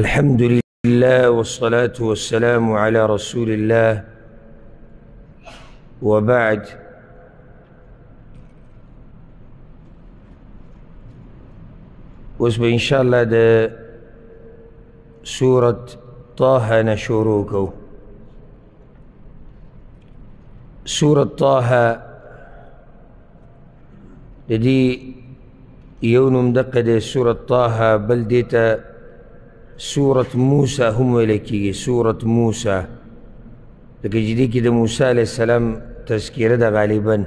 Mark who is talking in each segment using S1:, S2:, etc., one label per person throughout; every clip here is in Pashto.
S1: الحمد لله والصلاة والسلام على رسول الله وبعد. اوس به انشاءالله د سورة طه نه شروع کوو. سورة طه د دې یو نوم دقه دی سورة طه، بل دې ته سورة موسی هم ویل کېږي. سورة موسی لکه چې دې کې د موسی علیه السلام تذکره ده غالبا،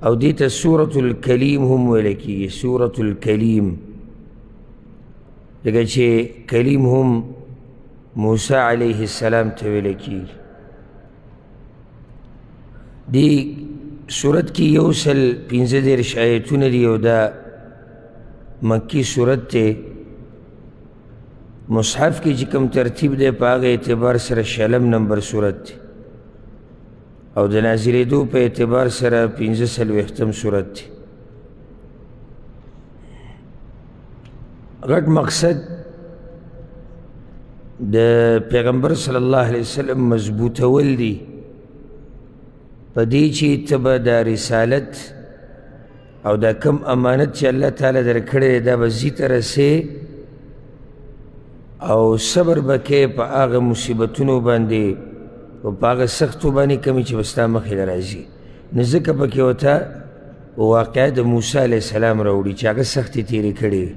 S1: او دې ته سورة الکلیم هم ویل کېږي. سورة الکلیم لکه چې کلیم هم موسی علیه السلام ته ویل کېږي. دې سورت کې 135 آیتونه دي او دا مکي سورت دی. مصحف کې چې کوم ترتیب دی په هغه اعتبار سره 20 نمبر سورت دی، او د نازلېدو په اعتبار سره 45 سورت دی. غټ مقصد د پیغمبر صلی الله علیه وسلم مضبوطول دي په دې چې ته به دا رسالت او دا کم امانت چې الله تعالی درکړی دی دا به ځي ته رسې، او صبر به کوې په هغه مصیبتونو باندې او په هغه سختو باندې کومې چې به ستا مخې له راځي. نو ځکه پکې ورته واقعه د موسی علیه السلام راوړي چې هغه سختې تېرې کړې وې.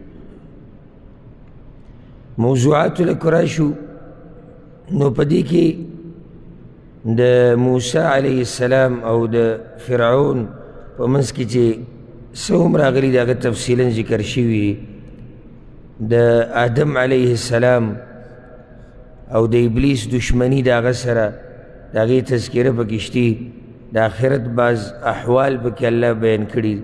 S1: موضوعاتو لکه راشو نو په دې کې د موسی علیه السلام او د فرعون په منځ کې چې څه هم راغلي د هغه تفصیلا ذکر شوي دي. د آدم علیه السلام او د ابلیس دشمني د هغه سره د هغې تذکره پکې شتي. د آخرت بعض احوال پکې الله بیان کړي.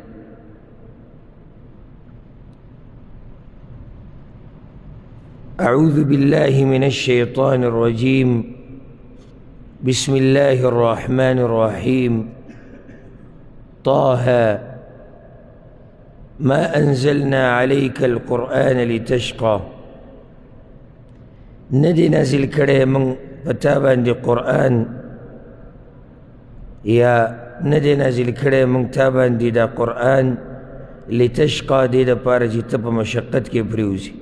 S1: أعوذ بالله من الشيطان الرجيم. بسم الله الرحمن الرحيم. طه ما أنزلنا عليك القرآن لتشقى. ندي نازل کړی موږ په تا باندې قرآن، یا ندی نازل کړی موږ تا باندې دا قرآن لتشقى، دې دپاره چې ته په مشقت کې پرېوځي.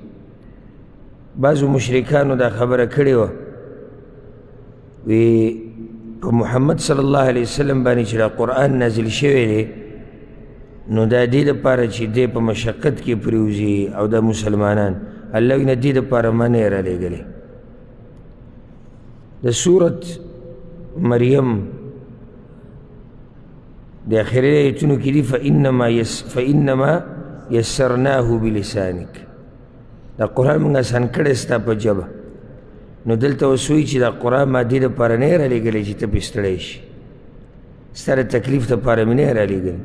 S1: بعضو مشرکانو دا خبره کړې وه، وی په محمد صلی الله علیه وسلم باندې چې دا قرآن نازل شوی دی نو دا دې دپاره چې دی په مشقت کې پرېوځي او دا مسلمانان. الله وایي نه، دې دپاره ما نه یې رالیږلی. د سورت مریم د آخري آیتونو کې دي فإنما یسرناه بلسانک. دا قرآن موږ اسان کړی ستا په ژبه. نو دلته اوس وایي چې دا قرآن ما دې دپاره نه یې رالیږلی چې ته پرې ستړی شي، ستا د تکلیف دپاره مې نه یې رالیږلی.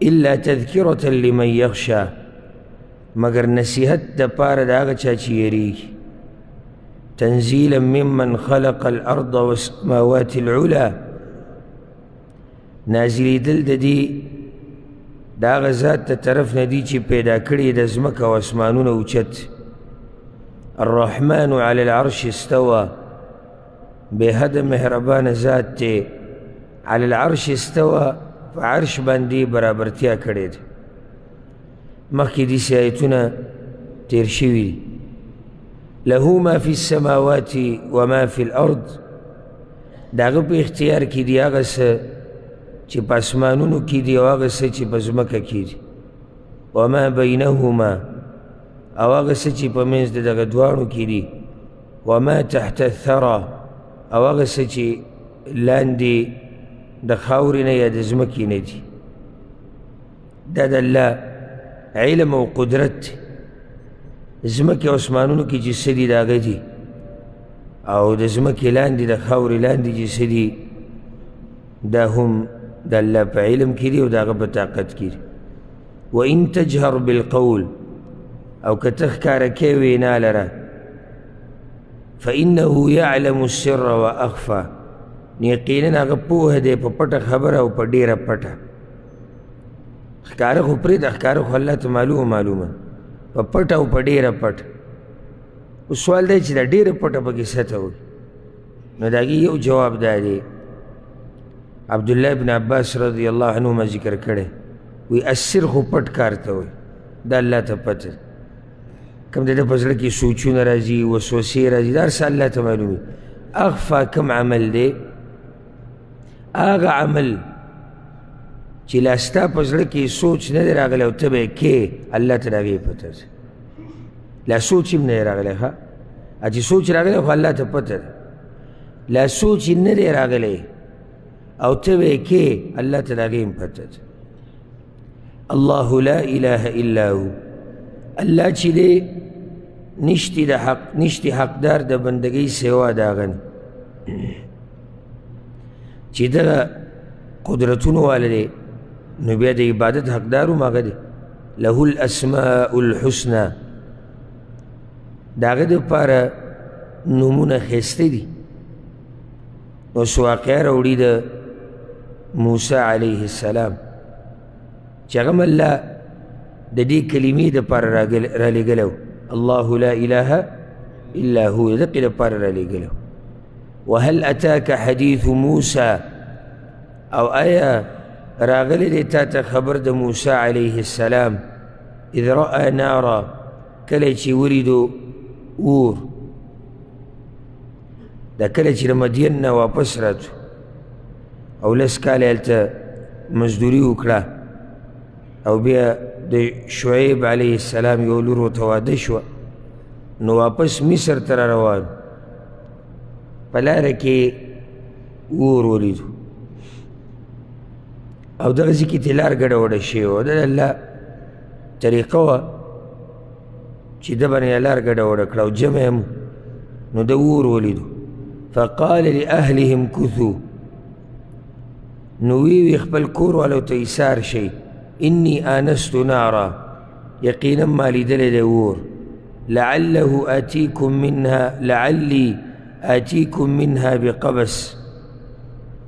S1: الا تذکرة لمن یخشى، مګر نصیحت دپاره د هغه چا چې یریږي. تنزیلا ممن خلق الارض والسماوات العلا. نازلېدل د دې د هغه ذات د طرف نه دي چې پیدا کړي د ځمکه او اسمانونه اوچت. الرحمن علی العرش استوى، بېحده مهربانه ذات دی. علی العرش استوى، په عرش باندې برابرتیا کړې ده. مخکې داسې آیتونه تېر شوي دي. له ما فی السماوات وما فی الارض، د هغه په اختیار کې دي هغه څه چې په اسمانونو کې دي او هغه څه چې په ځمکه کې دي. وما بینهما، او هغه څه چې په منځ د دغه دواړو کې دي. وما تحت الثرى، او هغه څه چې لاندې د خاورې نه یا د ځمکې نه دي. دا د الله علم او قدرت دی. ځمکې او اسمانونو کې چې څه دي د هغه دي، او د ځمکې لاندې د خاورې لاندې چې څه دي دا هم د الله په علم کې دي او د هغه په طاقت کې دي. وإن تجهر بالقول، او که ته ښکاره کوې وینا لره، فإنه يعلم السر وأخفى، نو یقینا هغه پوهه دی په پټه خبره او په ډېره پټه. ښکاره خو پرېږده، ښکاره خو الله ته معلومه معلومه، په پټه او په ډېره پټه. اوس سوال دی چې دا ډېره پټه پکې څه ته وایي؟ نو د هغې یو جواب دا دی، عبدالله بن عباس رضی الله عنهما ذکر کړی، وایي السر خو پټ کار ته وایي، دا الله ته پته ده. کوم د ده په زړه کې سوچونه راځي، وسوسې راځي، دا هر څه الله ته معلوم وي. اخفا کوم عمل دی؟ هغه عمل چې لا ستا په زړه کې سوچ نه دی راغلی او ته به یې کې، الله ته د هغې پته ده. لا سوچ هم نه دی راغلی، ښه چې سوچ راغلی خو الله ته پته ده. لا سوچ نه دی راغلی او ته به یې کې، الله ته د هغې هم پته ده. الله لا اله الا هو، الله چې دی نشتی د حق، نشتی حقدار د بندګۍ سوا د هغه نه، چې دغه قدرتونو والا دی، نو بیا د عبادت حقدار هم هغه دی. له الاسماء الحسنى، د هغه دپاره نومونه ښایسته دي. اوس واقعه راوړي د موسی علیه السلام چې هغه هم الله د دې کلمې دپاره رالیږلی و، الله لا اله الا هو، د دقې دپاره رالیږلی و. وهل اتاک حدیث موسی، او آیا راغلی دی تا ته خبر د موسی علیه السلام؟ اذ رأى نارا، کله چې ولیدو اور، دا کله چې د مدین نه واپس راتو او لس کاله هلته مزدوري وکړه، او بیا د شعیب علیه السلام یو لور ورته واده شوه، نو واپس مصر ته را روان، په لاره کې اور ولیدو او دغه ځای کې ترې لار ګډه وډه شوې وه. دا د الله طریقه وه چې ده باندې لار ګډه وډه کړه او جمع یې هم، نو ده اور ولیدو. فقال لأهلهم کثو، نو ویې وي خپل کور والو ته ایسار شئ، انی آنست نارا، یقینا ما لیدلی دی اور، لعله آتیکم منها، لعلی آتیکم منها بقبس،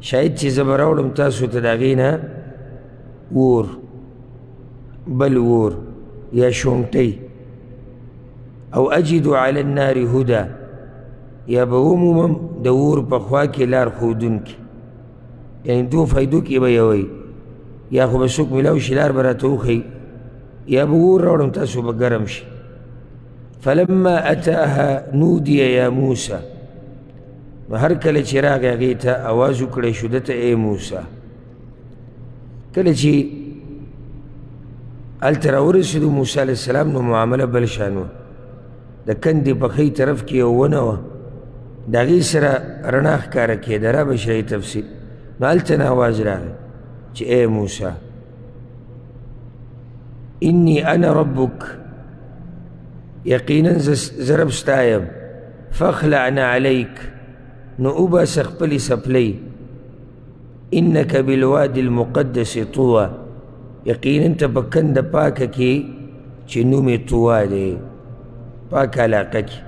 S1: شاید چې زه به راوړم تاسو ته د هغې نه اور، بل اور یا شونټۍ، او اجد علی النار هدی، یا به ومومم د اور په خوا کې لار ښودونکي. یعنې دوو فایدو کې به یې وایي، یا خو به څوک میلاو شي لار به راته وښیي، یا به اور راوړم تاسو به ګرم شي. فلما اتاها نودی یا موسی، نو هر کله چې راغی هغې ته اواز وکړی شو ده ته، ای موسی. کله چې هلته راورسېدو موسی علیه السلام، نو معامله بل شان وه. د کندې په ښی طرف کې یو ونه وه، د هغې سره رڼا ښکاره کېده، را به شي تفصیل. نو هلته نه اواز راغی چې ای موسی، انی انا ربک، یقینا زه رب ستا یم، فاخلعنا علیک، نو وباسه خپلې څپلۍ، انک بالوادي المقدس طوی، یقینا ته په کنده پاکه کې چې نوم یې طوا دی، پاکه علاقه کې.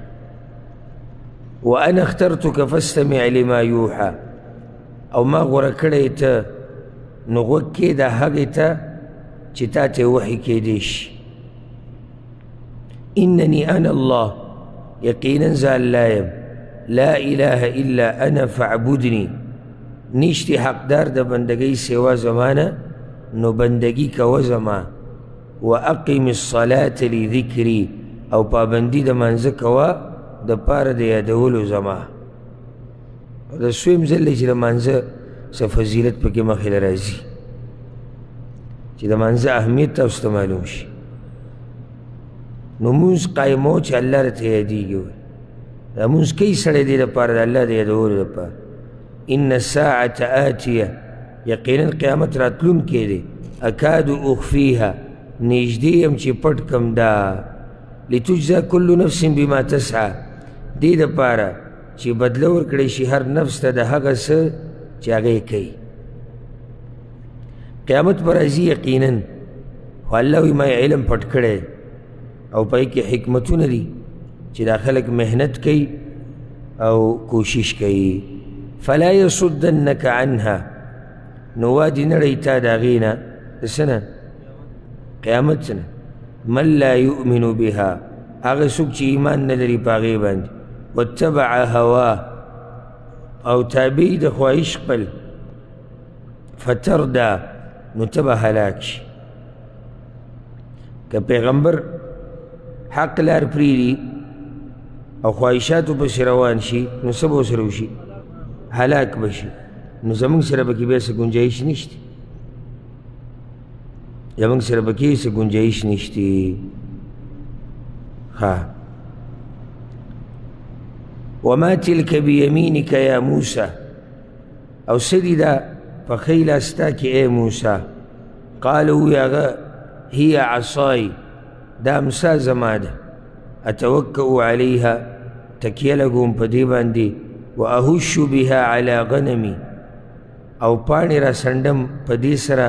S1: وانا اخترتک فاستمع لما یوحى، او ما غوره کړی ته، نو غوږ کېږده هغې ته چې تا ته وحي کېدی شي. انني انا الله، یقینا زه الله یم، لا اله الا انا فاعبدني، نشتی حقدار د بندګۍ سوا زما نه، نو بندګي کوه زما. واقم الصلاة لذکري، او پابندي د مانځه کوه د پاره د یادولو زما. د سویم ځل دی چې د مانځه څه فضیلت پکې مخې له راځي، چې د مانځه اهمیت تاسو ته معلوم شي. نو مونځ قایمو چې الله راته یادېږي، دا مونځ کوي سړی دې دپاره د الله د یادولو دپاره. ان الساعة آتیه، یقینا قیامت راتلونکی دی، اکاد اخفیها، نږدې یم چې پټ کم دا، لتجزا کل نفس بما تسعی، دې دپاره چې بدله ورکړی شي هر نفس ته د هغه څه چې هغه یې کوي. قیامت به راځي یقینا، خو الله وایي ما یې علم پټ کړی او په هغې کې حکمتونه دي چې دا خلک محنت کوي او کوشش کوي. فلا یصدنک عنها، نو وادي نړۍ تا د هغې نه، د څه نه؟ قیامت نه. من لا یؤمن بها، هغه څوک چې ایمان نه لري په هغې باندې، واتبع هواه او تابع د خواهش خپل، فتردا نو ته به هلاک شي. که پیغمبر حق لار پرېږدي او خواهشاتو پسې روان شي نو څه به ورسره وشي؟ هلاک به شي. نو زموږ سره پکې بیا څه ګنجایش نشته، زموږ سره پکې څه ګنجایش نشته. ها، وما تلک بیمینک یا موسی، او څه دي دا په ښی لاس ستا کې ای موسی؟ قال ووایي هغه هي عصای، دا امسا زما ده، اتوکأ علیها تکیه لګوم په دې باندې، واهش بها علی غنمي او پاڼې را څنډم په دې سره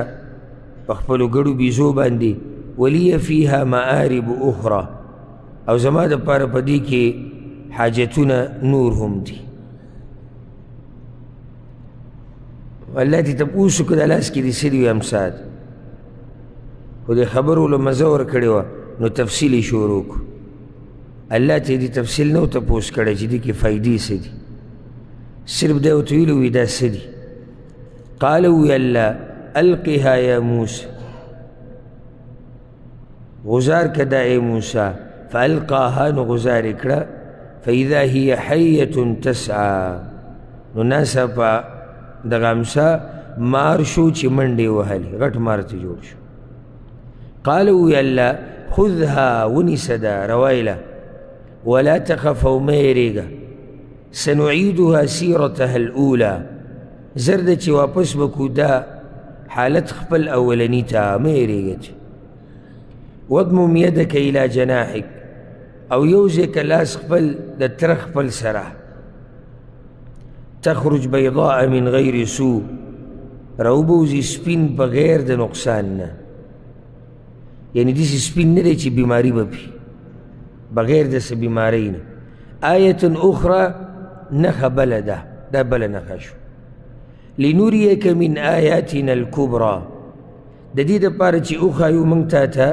S1: په خپلو ګړو بیزو باندې، ولي فیها مآرب اخرى او زما دپاره په دې کې حاجتونه نور هم دي. الله دې تپوس وکړه دا لاس کې دې څه دي؟ امسا ده. خو دې خبرو له مزه ورکړې وه نو تفصیل یې شروع کړو. الله ته دې تفصیل نه و تپوس کړی چې دې کې فایدې څه دي، صرف دا ورته ویلي وي دا څه دي. قال وویل الله القها یا موسی، غزار که دا ای موسی. فالقاها نو غزار یې کړه، فاذا هي حیة تسعى نو ناڅاپه دغه امسا مار شو چې منډې وهلې، غټ مار ته جوړ شو. قال وویل الله خذها ونیسه دا روایله، ولا تخف او مه یېرېږه، سنعیدها سیرتها الاولی زر ده چې واپس به کړو دا حالت خپل اولني ته، مه یېرېږه چې. واضمم یدک الی جناحک او یو ځای که لاس خپل د تره خپل سره، تخرج بیضاء من غیر سوء راوبوځي سپین بغیر د نقصان نه، یعنی داسې سپین نه دی چې بیماري به پي، بغیر د څه بیمارۍ نه. آیة اخرى نښه بله ده، دا بله نښه شو. لنریک من آیاتنا الکبرى د دې دپاره چې وښایو موږ تا ته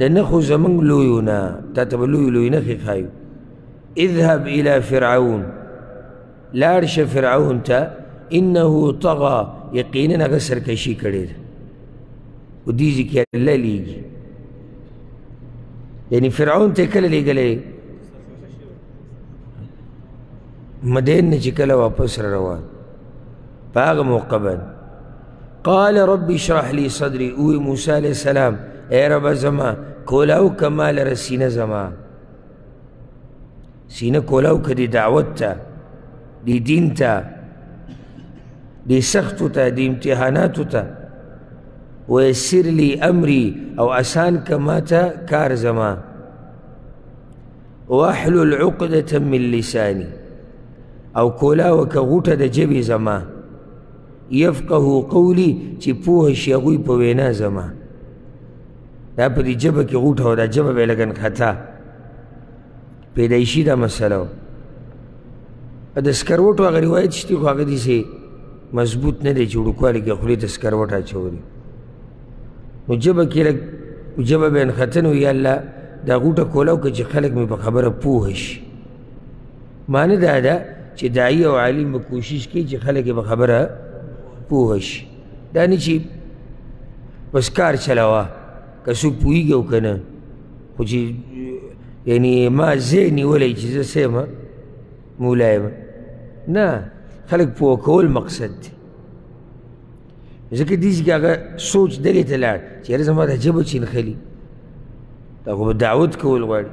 S1: د نښو زموږ لویو نه، تا ته به لویې لویې نښې ښایو. اذهب الى فرعون لاړ شه فرعون ته، انه طغى یقینا هغه سرکشي کړې ده. و دې ځای کې الله لیږي، یعنی فرعون ته کله لیږلی؟ مدین نه چې کله واپس را روان په هغه موقع باندې. قال رب اشرح لي صدري، ووی موسی علیه السلام ای ربه زما کولاو که ما لره سینه زما، سینه کولاو که دې دعوت ته، دې دین ته، دې سختو ته، دې امتحاناتو ته. ویسر لي امري او اسان که ما ته کار زما. واحلل عقدة من لساني او کولاو که غوټه د ژبې زما، یفقه قولي چې پوه شي هغوی په وینا زما. دا په دې ژبه کې غوټه وه، دا ژبه به یې لږ نښته پیدایشي دا مسله وه. د سکروټو هغه روایت شته خو هغه داسې مضبوط نه دی چې وړوکوالي کې خولې ته سکروټ اچولي، نو ژبه کې لږ ژبه به یې نښته نه وي. یا الله دا غوټه کولاو که چې خلک مې په خبره پوه شي. معنی دا ده چې داعي او عالم به کوشش کوي چې خلک یې په خبره پوه شي، دا نه چې بس کار چلوه که څوک پوهېږي او که نه، خو چې یعنی ما ځای نیولی چې زه څه یم مولا یم، نه، خلک پوه کول مقصد دی. ځکه دې ځای کې هغه سوچ دغې ته لاړ چې یاره زما دا ژبه چې نښلي، دا خو به دعوت کول غواړي.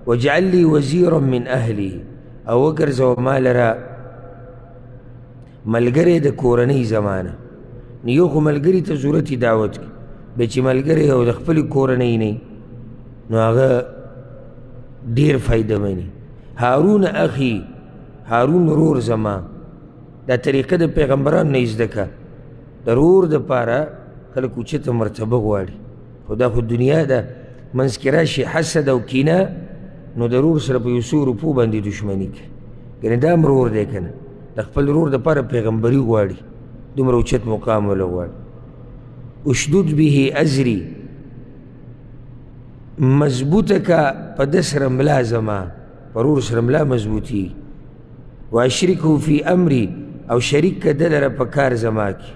S1: واجعل لي وزیرا من اهلي او وګرځوه ما لره ملګری د کورنۍ زمانه. نو یو خو ملګري ته ضرورت یې دعوت کړي، بیا چې ملګری او د خپلې کورنۍ نه نو هغه ډېر فایده مني. هارون اخي، هارون رور زما، دا طریقه د پیغمبرانو نه یې زده کړه. د رور دپاره خلک اوچته مرتبه غواړي، خو دا خو دنیا ده، منځ کې راشي حسد او کینه، نو د رور سره په یو څو روپو باندې دښمني کوي. ګنې دا هم رور دی که نه، د خپل رور دپاره پیغمبري غواړي، دومره اوچت مقام وله غواړي. اشدد به ازري، مضبوطه که په ده سره ملا زما، په ورور سره ملا مضبوطي. واشرکه فی امري، او شریک که ده لره په کار زما کې.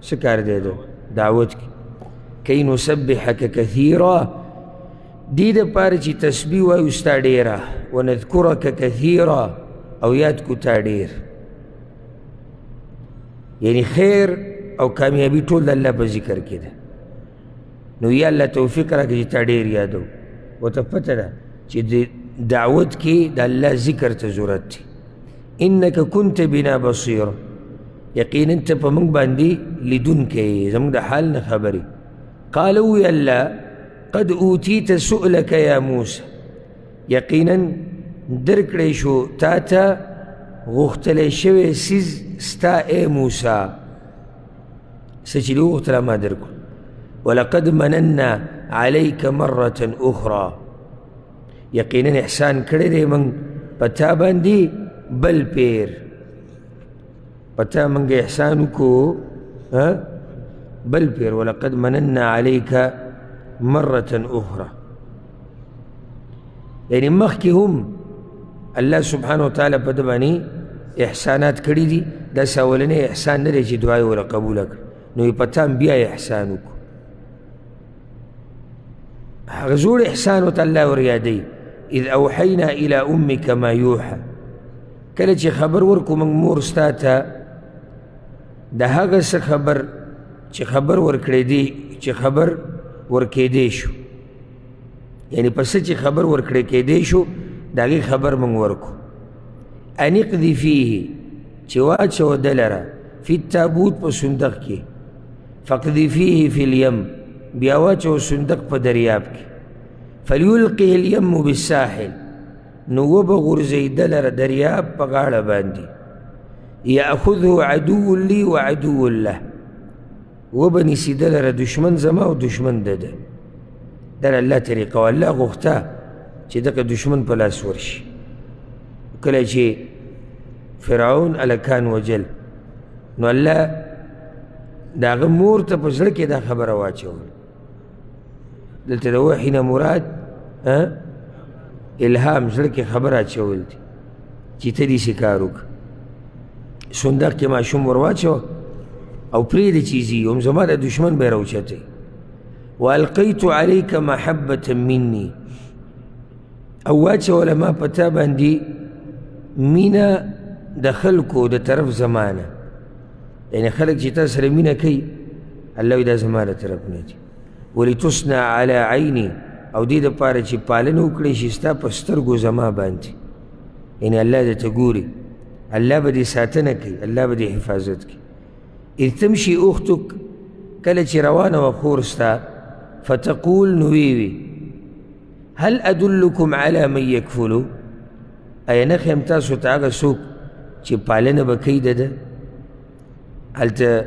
S1: څه کار دی ده؟ دعوت کې. کی نسبحک کثیرا، دې دپاره چې تسبیح وایو ستا ډېره، ونذکرک کثیرا، او یاد کو تا ډېر. یعنی خیر او کامیابي ټول د الله په ذکر کې ده. نو یا الله توفیق راکړه چې تا ډېر یادو. ورته پته ده چې دعوت کې د الله ذکر ته ضرورت دی. انک کنت بنا بصیرا، یقینا ته په موږ باندې لیدونکی یې، زموږ د حال نه خبر یې. قال وی الله قد اوتیت سؤلک یا موسی، یقینا درکړی شو تا ته غوښتلی شوی څیز ستا ای موسی، څه چې دې وغوښتله ما درکړو. ولقد مننا علیک مرة اخرى، یقینا احسان کړی دی موږ په تا باندې بل پیر، په تا موږ احسان وکړو بل پیر. ولقد مننا علیک مرة اخرى، یعنی مخکې هم الله سبحانه وتعالی په ده باندې احسانات کړي دي. داسې اولنی احسان نه دی چې دعا یې وله قبوله کړه، نو یې په تا هم بیا احسان وکړو. هغه زوړ احسان ورته الله وریادوي. اذ اوحینا الی امک ما یوحى، کله چې خبر ورکړو موږ مور ستا ته د هغه څه خبر چې خبر ورکړی دی، چې خبر ورکېدی شو، یعنی په څه چې خبر ورکړی کېدی شو د هغې خبر موږ ورکړو. ان اقذفیه، چې واچوه ده لره فی التابوت، په صندوق کې. فاقذفیه فی الیم، بیا واچوه صندوق په دریاب کې. فلیلقه الیم بالساحل، نو وبه غورځوي ده لره دریاب په غاړه باندې. یأخذه عدو لی وعدو له، وبه نیسي ده لره دشمن زما او دشمن د ده. دا د الله طریقه وه. الله غوښته چې دغه دشمن په لاس ورشي. کله چې فرعون هلکان وژل، نو الله د هغه مور ته په زړه کې دا خبره واچوله. دلته د وحي نه مراد الهام، زړه کې خبره اچول دي چې ته داسې کار وکړه. صندوق کې ماشوم ور واچوه او پرېږده چې ځي، هم زما د دشمن به یې راوچتوي. والقیت علیک محبة مني، او واچوله ما په تا باندې مینه د خلکو د طرف زمانه، یعنی خلک چې تا سره مینه کوي الله وایي دا زما له طرف نه دي. ولتصنع علی عیني، او دې دپاره چې پالنه وکړی شي ستا په سترګو زما باندې، یعنی الله درته ګوري، الله به دې ساتنه کوي، الله به دې حفاظت کوي. اذ تمشي اختک، کله چې روانه وه خور ستا، فتقول، نو ویې هل ادلکم علی من یکفلو، ایا نه ښیم تاسو ته هغه څوک چې پالنه به کوي د ده؟ هلته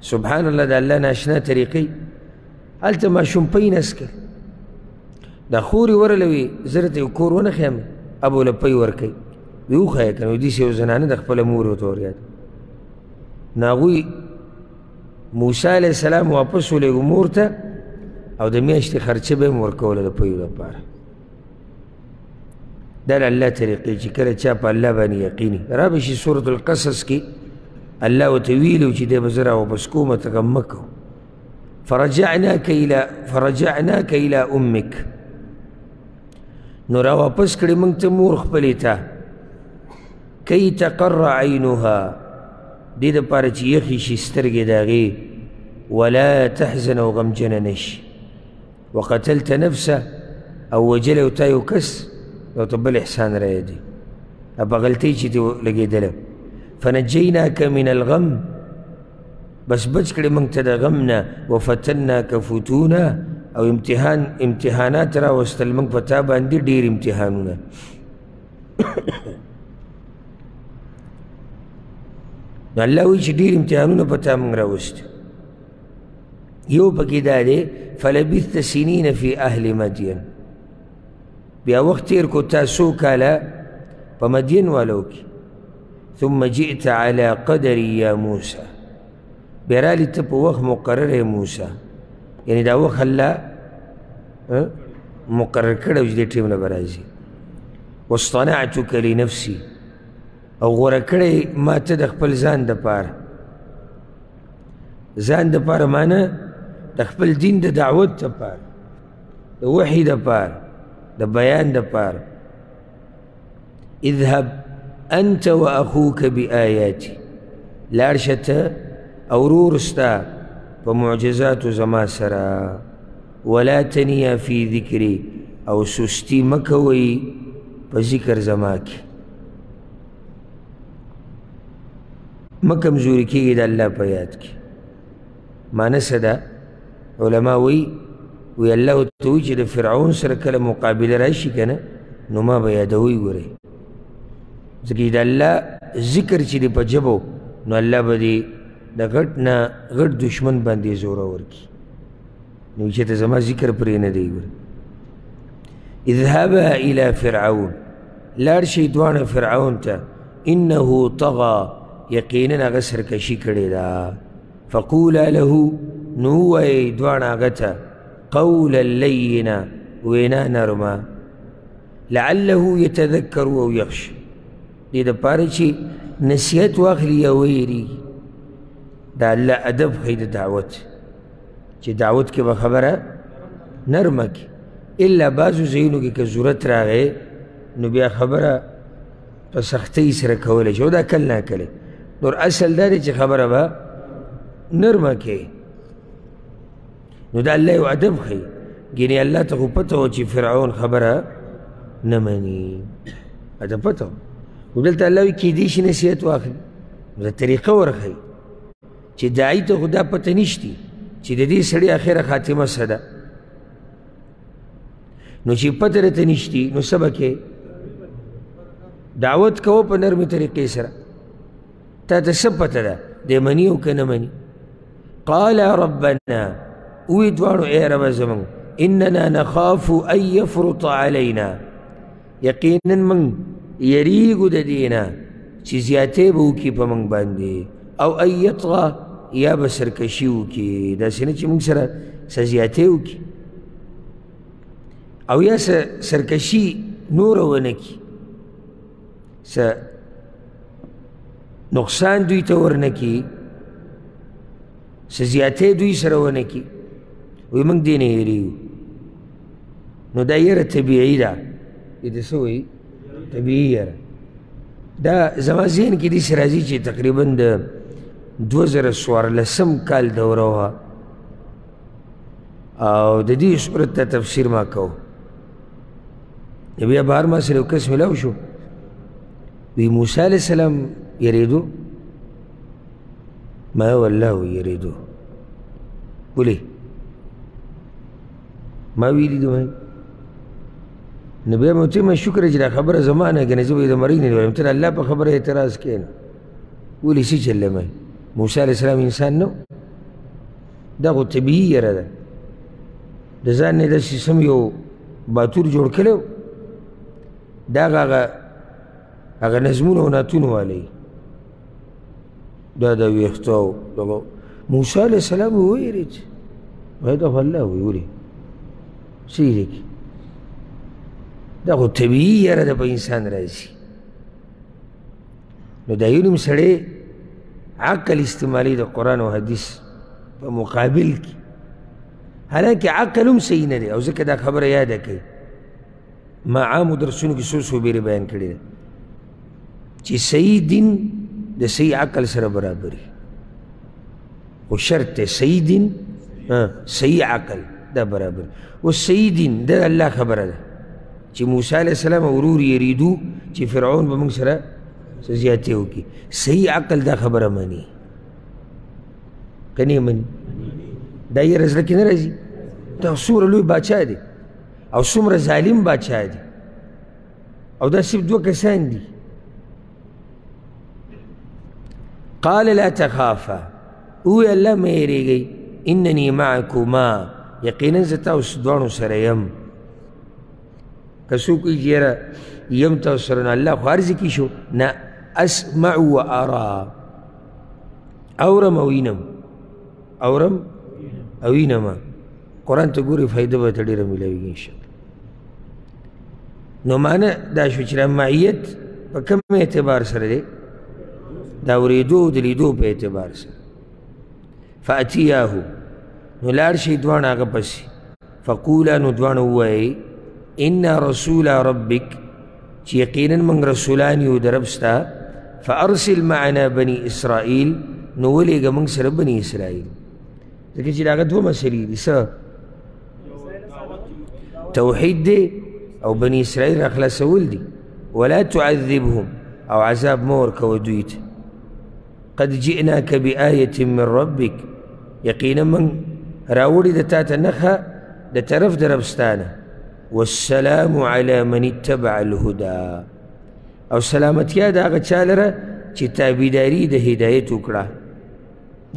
S1: سبحان الله د الله ناشنا طریقې، هلته ماشوم پی نس کړ، دا خور یې ورله وي زه درته یو کور ونه ښیم، ابو له پی ورکوي، وی وښیه که نه، وایي داسې یو زنانه د خپله مور ورته وریاده. نو هغوی موسی علیه السلام واپس ولېږو مور ته، او د میاشتې خرچه به یې هم ورکوله د پیو لپاره. دا د الله طریقې چې کله چا په الله باندې یقیني را به شي. سورة القصص کې الله ورته ویلي چې دی به زه راواپس کوم، ته غم مه کوه. فرجعناک الی امک، نو راواپس کړې موږ ته مور خپلې ته، کی تقر عینها، دې دپاره چې یخې شي سترګې د هغې، ولا تحزن، او غمجنه نه شي. وقتلت نفسه، او وژلی و تا یو کس، یو ته بل احسان رایادوي په غلطۍ چې دې لګېدلی. فنجیناک من الغم، بس بچ کړې موږ ته د غم نه. وفتناک فتونا، او امتحانات راوستل موږ په تا باندې ډېر امتحانونه. نو الله وایي چې ډېر امتحانونه په تا موږ راوستي. یو پکې دا دی فلبثت سنین فی اهل مدین، بیا وخت تېر کو تا څو کاله په مدین والو کې. ثم جئت علی قدری یا موسی، بیا رالی ته په وخت مقرر یې موسی، یعنی دا وخت الله مقرر کړی و چې دې ټیم له به راځي. واصطنعتک لنفسي، او غوره کړی ما ته د خپل ځان دپاره. ځان دپاره معنی د خپل دین د دعوت دپاره، د وحي دپاره، د بیان دپاره. اذهب انت واخوک بآیاتي، لاړ شه ته او ورور ستا په معجزاتو زما سره. ولا تنیا فی ذکري، او سستی مه کوئ په ذکر زما کې، مه کمزوري کېږئ د الله په یاد کې. معنی څه ده؟ علما وایي، وایي الله ورته وایي چې د فرعون سره کله مقابله راشي که نه، نو ما به یادوئ ګورئ، ځکه د الله ذکر چې دی په ژبه، نو الله به دې د غټ نه غټ دشمن باندې زوره ورکړي. نو چې ته زما ذکر پرې نه دی ګورئ. اذهبا الى فرعون، لاړ شئ دواړه فرعون ته. انه طغى، یقینا هغه سرکشي کړې ده. فقولا له، نو ووایئ دواړه هغه ته قولا لینا، وینا نرمه، لعله یتذکر او یخشى، دې دپاره چې نصیحت واخلي یا ویریږي. دا الله ادب ښیي د دعوت، چې دعوت کې به خبره نرمه کړي. الا بعضو ځایونو کې که ضرورت راغی نو بیا خبره په سختۍ سره کولی شي، او دا کل ناکله. نور اصل دا دی چې خبره به نرمه کوي. نو دا الله یو ادب ښیي، ګینې الله ته خو پته وه چې فرعون خبره نه مني، هلته پته وه. نو دلته الله وایي کیدای شي نصیحت واخلي، نو دا طریقه ورښیي چې داعي ته خو دا پته نشتي چې د دې سړي اخره خاتمه څه ده. نو چې پته درته نشتي نو څه به کوې؟ دعوت کوه په نرمې طریقې سره، تا ته څه پته ده دی مني او که نه مني. قال ربنا، وی دواړو ای ربه زموږ، اننا نخاف ان یفرط علینا، یقینا موږ یریږو د دې نه چې زیاتی به وکړي په موږ باندې، او ان یطغى، یا به سرکشي وکړي، داسې نه چې موږ سره څه زیاتی وکړي او یا څه سرکشي نوره ونه کړي، څه نقصان دوی ته ورنه کړي، څه زیاتی دوی سره ونه کړي. وایي موږ دې نه یریږو. نو دا یره طبیعي ده، دې ته څه وایي؟ طبیعي یره. دا زما ذهن کې داسې راځي چې تقریبا د 2014 کال دوره وه، او د دې صورت ته تفسیر ما کوو. بیا بهر ما سره یو کس میلاو شو، وی موسی علیه السلام یریدو. ما والله یریدو. ولې؟ ما ویلي دي. نو بیا مې ورته وویل شکر چې دا خبره زما نه که نه زه به یې د مرۍ نه وایم، ته د الله په خبره اعتراض کوې. نو ولې څه چل دی؟ موسی علیه السلام انسان نه و، دا خو طبیعي یره ده، د ځان نه داسې سم یو باتور جوړ کړی و، دا هغه هغه نظمونه او نعتونه والی، دا د ویښته او دغه. موسی علیه السلام وویرېد، وایي دا خو الله وایي، ولې څه یې لیکي؟ دا خو طبیعي یره ده په انسان راځي. نو دا یو نیم سړی عقل استعمالوي د قرآن او حدیث په مقابل کې، حالانکه عقل هم صحیح نه دی. او ځکه دا خبره یاده کړئ، ما عامو درسونو کې څو څو بېرې بیان کړې ده چې صحیح دین د صحیح عقل سره برابري، خو شرط دی صحیح دین صحیح عقل دا برابر. اوس صحیح دین دا الله خبره ده چې موسی علیه السلام ورور یریدو چې فرعون به موږ سره څه زیاتی وکړي. صحیح عقل دا خبره مني که نه مني؟ دا یې زړه کې نه راځي. دا څومره لوی باچا دی او څومره ظالم باچا دی، او دا صرف دوه کسان دي. قال لا تخافا، وویل الله مه یریږئ، انني معکما، یقینا زه تاسو دواړو سره یم. که څوک وایي چې یاره یم تاسو سره، نو الله خو هر ځای کې شو. نه، اسمع و ارا، اورم او وینم، اورم او وینم. قرآن ته ګورې فایده به ته ډېره میلاویږي انشاءالله. نو معنی دا شو چې دا معیت په کوم اعتبار سره دی؟ د اورېدو او د لیدو په اعتبار سره. فأتیاه، نو لاړ شئ دواړه هغه پسې. فقولا، نو دواړه ووایئ انا رسول ربک، چې یقینا موږ رسولان یو د رب ستا. فأرسل معنا بني اسرائیل، نو ولېږه موږ سره بني اسرائیل. ځکه چې د هغه دوه مسلې دي، څه؟ توحید دی او بني اسرائیل را خلاصول دي. ولا تعذبهم، او عذاب مه ورکوه دوی ته. قد جئناک بآیة من ربک، یقینا موږ راوړي د تا ته نښه د طرف د رب ستا نه. والسلام علی من اتبع الهدى، او سلامتیا د هغه چا لره چې تابعداري د هدایت وکړه.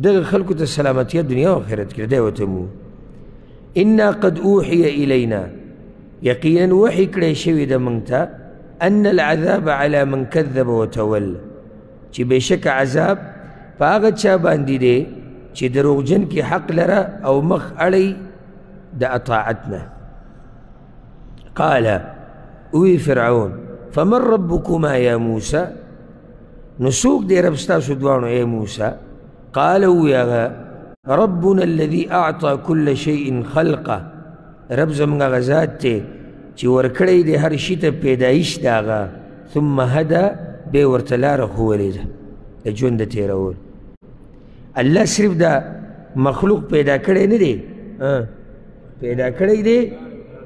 S1: دغه خلکو ته سلامتیا دنیا او آخرت کې دی ورته مو. انا قد اوحی الینا، یقینا وحی کړی شوې ده موږ ته ان العذاب علی من کذب وتول، چې بېشکه عذاب په هغه چا باندې دی چې دروغجن کې حق لره او مخ اړوي د اطاعت نه. قال، اوی فرعون فمن ربکما یا موسی، نو څوک دی رب ستاسو دواړو ای موسی؟ قال، اوی هغه ربنا الذي اعطى كل شيء خلقه، رب زموږ هغه ذات دی چې ورکړی دی هر شي ته پیدایش د هغه، ثم هدى، بیا ورته لاره ښوولې ده د ژوند د تېرولو. الله صرف دا مخلوق پیدا کړی نه دی، پیدا کړی دی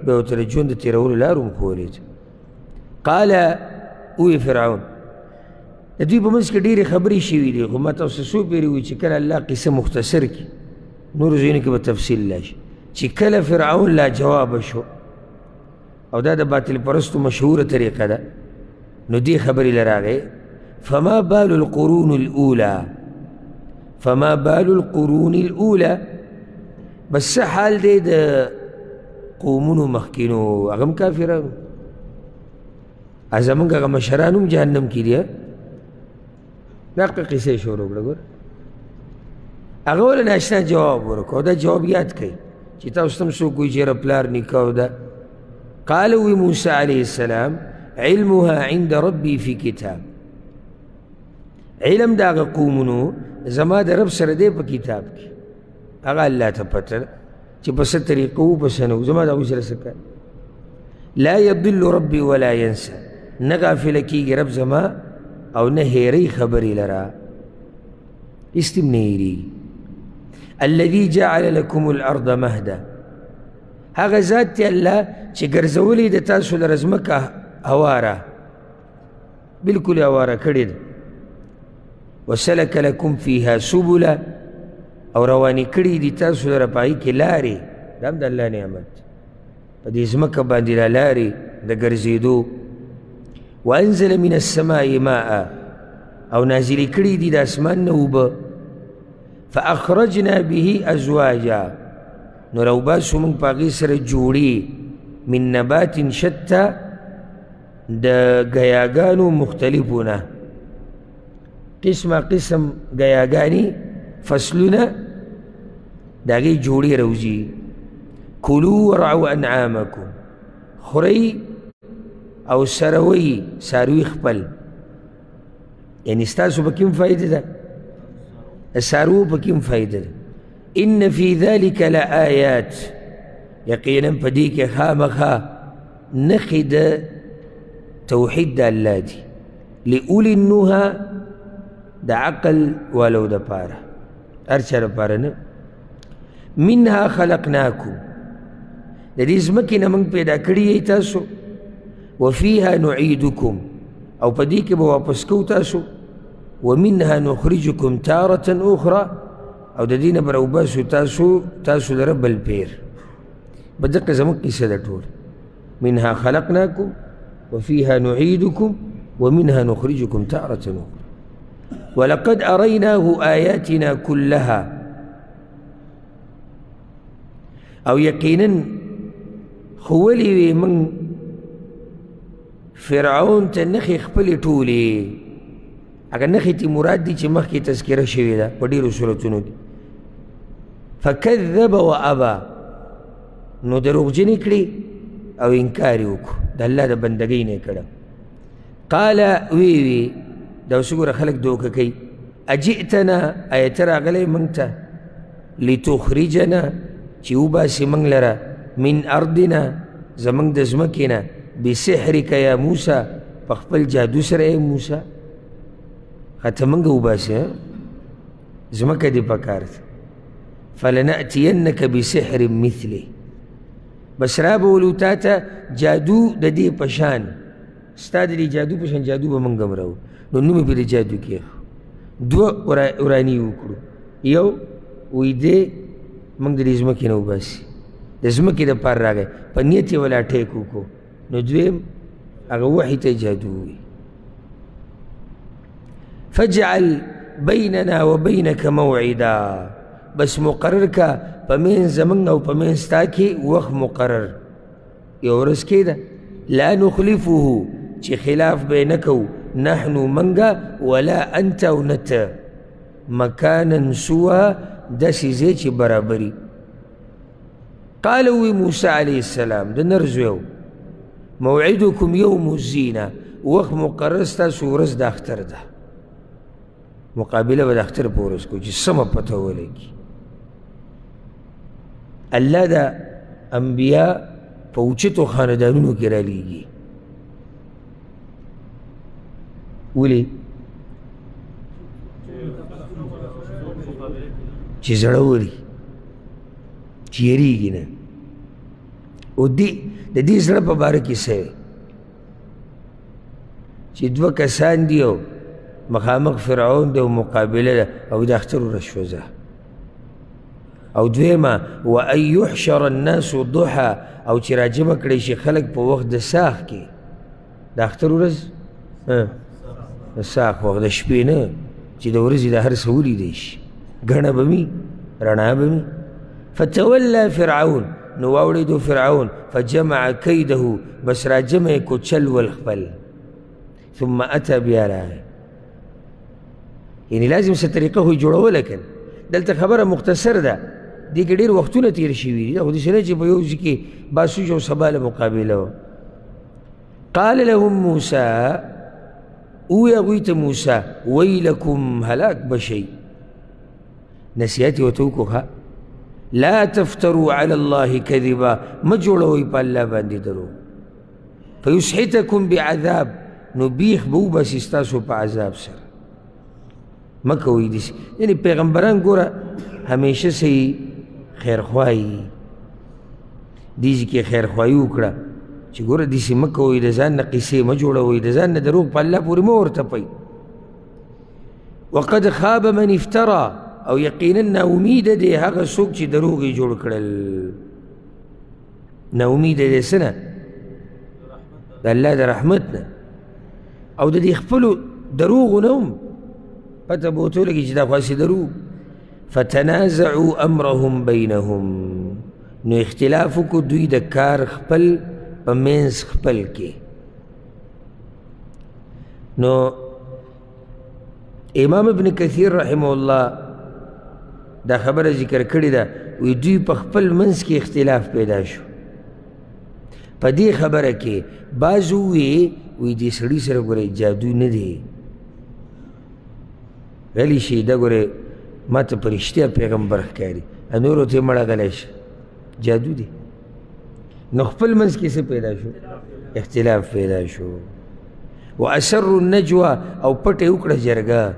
S1: بیا ورته د ژوند د تېرولو لار هم ښوولې ده. قال، اوی فرعون، د دوی په منځ کې ډېرې خبرې شوې دي، خو ما تاسو څو پېرې وویل چې کله الله قصه مختصر کړي، نورو ځایونو کې به تفصیل لا شي. چې کله فرعون لا جواب شو، او دا د باطل پرستو مشهوره طریقه ده، نو دې خبرې له راغی فما بال القرون الاولى، فما بال القرون الاولى، بس څه حال دی د قومونو مخکینو، هغه هم کافرانو، زموږ هغه مشران هم جهنم کې دي. دقه قصه یې شروع کړه. ګوره هغه ولې ناشنا جواب ورکړو، دا جواب یاد کړئ چې تاسو ته هم څوک وایي چې یاره پلار نیکه او ده. قال، وی موسی علیه السلام علمها عند ربي في کتاب، علم د هغه قومونو زما د رب سره دی په کتاب کې، هغه الله ته پته ده چې په څه طریقه و په څه نه و، زما د هغوی سره څه کار. لا یضل ربي ولا ینسى، نه غافله کېږي رب زما او نه هېروي خبرې لره، هېڅ هم نه هېرېږي. الذي جعل لكم الأرض مهدا، هغه ذات دی الله چې ګرځولې د تاسو لره ځمکه هواره، بالکل هواره کړې ده. وسلک لکم فیها سبلا، او روانې کړې دي تاسو لره په هغې کې لارې، دا هم د الله نعمت په دې ځمکه باندې دا لارې د ګرځېدو. وانزل من السماء ماء، او نازلې کړې دي د اسمان نه اوبه. فأخرجنا به ازواجا، نو راوباسو موږ په هغې سره جوړې من نبات شتی، د ګیاګانو مختلفو نه، قسمه قسم ګیاګانې فصلونه د هغې جوړې راوځي. کلو ورعو انعامکم، خورئ او سروئ څاروي خپل، یعنې ستاسو پکې هم فایده ده، څاروو پکې هم فایده ده. ان فی ذلک لآیات، یقینا په دې کې خامخا نښې د توحید د الله دي، لأولی النهى، د عقل والو دپاره، هر چا دپاره نه. منها خلقناکم، د دې ځمکې نه موږ پیدا کړي یئ تاسو. وفیها نعیدکم، او په دې کې به واپس کوو تاسو. ومنها نخرجکم تارة اخرى، او د دې نه به راوباسو تاسو لره بل پیر. به دقه زموږ قصه ده ټول. منها خلقناکم وفيها نعيدكم ومنها نخرجكم تارة أخرى. ولقد أريناه آياتنا كلها، او یقینا ښوولې وې موږ فرعون ته نښې خپلې ټولې. هغه نښې ترې مراد دي چې مخکې تذکره شوې ده په ډېرو صورتونو کې. فکذب وابا، نو دروغجنې کړې او انکار یې وکړو، د الله د بندګۍ نه یې کړه. قال وی وی، دا اوس وګوره خلک دوکه کوي، اجئتنا، ایا ته راغلی موږ ته، لتخرجنا، چې وباسې موږ لره، من ارضنا، زموږ د ځمکې نه، بسحرک یا موسی، په خپل جادو سره ای موسی، ته موږ وباسې، ځمکه دې پکار ده. فلنأتینک بسحر مثله، بس را به ولو تا ته جادو د دې په شان، ستا د دې جادو په شان جادو به موږ هم راوړو. نو نوم یې پرې جادو کېښود. دوه وراني وکړو، یو وایي دی موږ د دې ځمکې نه وباسي، د ځمکې دپاره راغی، په نیت یې ولا ټیک وکړو. نو دویم هغه وحي ته جادو ووایي. فاجعل بیننا وبینک موعدا، بس مقرر کا په منځ زموږ او په منځ ستا کې وخت مقرر، یو ورځ کېده، لا نخلفه، چې خلاف به یې نه کوو، نحن منګه، ولا انت او نه ته، مکانا سوا، داسې ځای چې برابري. قال وی موسی علیه السلام د نر زوی و، موعدکم یوم الزینه، وخت مقرر ستاسو ورځ د اختر ده، مقابله به د اختر په ورځ کوو چې سمه پته ولګي. الله د انبیا په اوچتو خاندانونو کې رالیږي. ولې؟ چې زړوري، چې یریږي نه. او د دې زړه په باره کې څه چې دوه کسان دي او مخامخ فرعون دی او مقابله ده او د اختر ورځ شوه. او دویمه وان یحشر الناس ضحى، او چې راجمع کړی شي خلک په وخت د ساخ کې، د اختر ورځ د ساخ وخت، د شپې نه، چې د ورځې د هر څه ولیدی شي، ګڼه به وي، رڼا به وي. فتولى فرعون، نو واوړېدو فرعون، فجمع کیده، بس راجمع یې کو چل ول خپل، ثم اتى، بیا راغی. یعنې لازم څه طریقه خو یې جوړوله که نه. دلته خبره مختصر ده، دې کې ډېر وختونه تېر شوي دي، دا خو داسې نه چې په یو ځای کې بحث وشي او سبا له مقابله وه. قال لهم موسی، ووایي هغوی ته موسی، ویلکم، هلاک به شئ. نصیحت یې ورته وکړو، لا تفتروا علی الله کذبا، مه جوړوئ په الله باندې دروغ. فیسحتکم بعذاب، نو بیخ به وباسي ستاسو په عذاب سره. مه کوئ داسې. یعنې پیغمبران ګوره همیشه صحیح خیرخواهي، دې ځای کې خیرخواهي وکړه چې ګوره داسې مه کوئ، د ځان نه قصې مه جوړوئ، د ځان نه دروغ په الله پورې مه ورتپئ. وقد خاب من افترا، او یقینا ناامیده دی هغه څوک چې دروغ یې جوړ کړل. ناامیده دی څه نه؟ د الله د رحمت نه، او د دې خپلو دروغو نه هم پته به ورته ولګي چې دا خو هسې دروغ. فتنازعوا امرهم بینهم، نو اختلاف وکړو دوی د کار خپل په منځ خپل کې. نو امام ابن کثیر رحمه الله دا خبره ذکر کړې ده، وایي دوی په خپل منځ کې اختلاف پیدا شو په دې خبره کې. بعضو وویې، وایي دې سړي سره ګورئ جادو نه دی، غلی شي، دا ګورئ ما ته په رښتیا پیغمبر ښکاري، نورو ته یې مړه غلی شه، جادو دی. نو خپل منځ کې څه پیدا شو؟ اختلاف پیدا شو. واسروا النجوى، او پټه یې وکړه جرګه،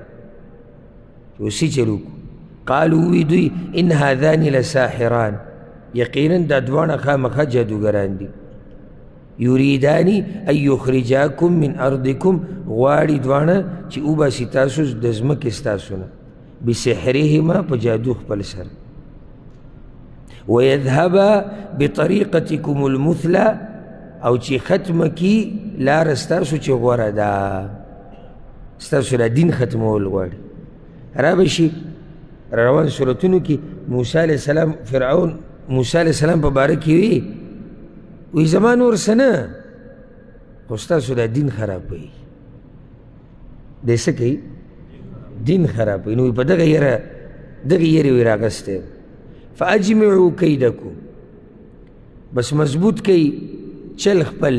S1: اوس یې چل وکړو. قالو وی دوی ان هذان لساحران، یقینا دا دواړه خامخا جادوګران دي. یریدانی ان یخرجاکم من ارضکم، غواړي دواړه چې وباسي تاسو د ځمکې ستاسو نه، بسحرهما، په جادو خپل سره. ویذهبا بطریقتکم المثلی، او چې ختمه کي لاره ستاسو چې غوره ده، ستاسو دا دین ختمول غواړي. را به شي روان سورتونو کې موسی علیه السلام، فرعون موسی علیه السلام په باره کې وي، وایي زما نور څه نه، خو ستاسو دا دین خرابوي. دی څه کوي؟ دین خرابوي. نو په دغه یره، دغې یرې ویې راغستی. فاجمعوا کیدکم، بس مضبوط کوي چل خپل،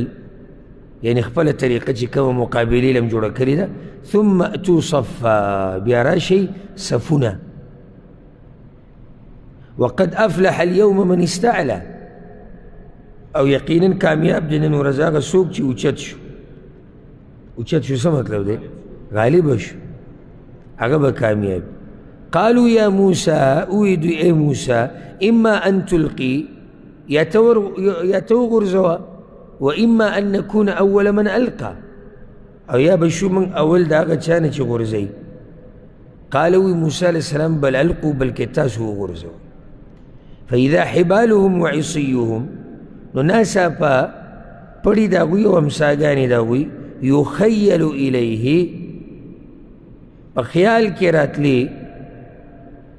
S1: یعنی خپله طریقه چې کومه مقابلې لم جوړه کړې ده. ثم اتو صفا، بیا راشئ صفونه. وقد افلح اليوم من استعلى، او یقینا کامیاب دی نن ورځ هغه څوک چې اوچت شو. اوچت شو څه مطلب دی؟ غالب شو، هغه به کامیاب. قالوا یا موسی، وویل دوی ای موسی اما ان تلقي، یا ته وغورځوه، واما ان نكون اول من القى، او یا به شو موږ اول د هغه چا نه چې غورځوي. قال وی موسی علیه السلام بل القوا، بلکې تاسو وغورځوئ. فاذا حبالهم وعصيهم، نو ناڅاپه پړي د هغوی او امساګانې د هغوی یخیل الیه، په خیال کې راتلې،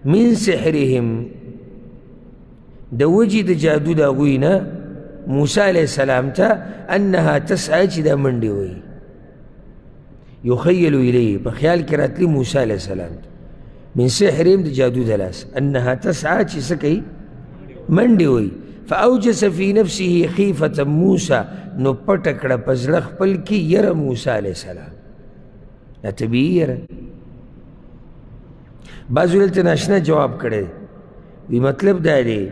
S1: من سحرهم، د وجې د جادو د هغوی نه موسی علیه السلام ته، انها تسعی، چې دا منډې وهي. یخیل الیه، په خیال کې راتلې موسی علیه السلام ته، من سحرهم، د جادو د لاس، انها تسعی، چې څه کوي؟ منډې وهي. فأوجس في نفسه خیفة موسی، نو پټه کړه په زړه خپل کې یره موسی علیه السلام. دا طبیعي یره. بعضو دلته ناشنا جواب کړی، وی مطلب دا دی،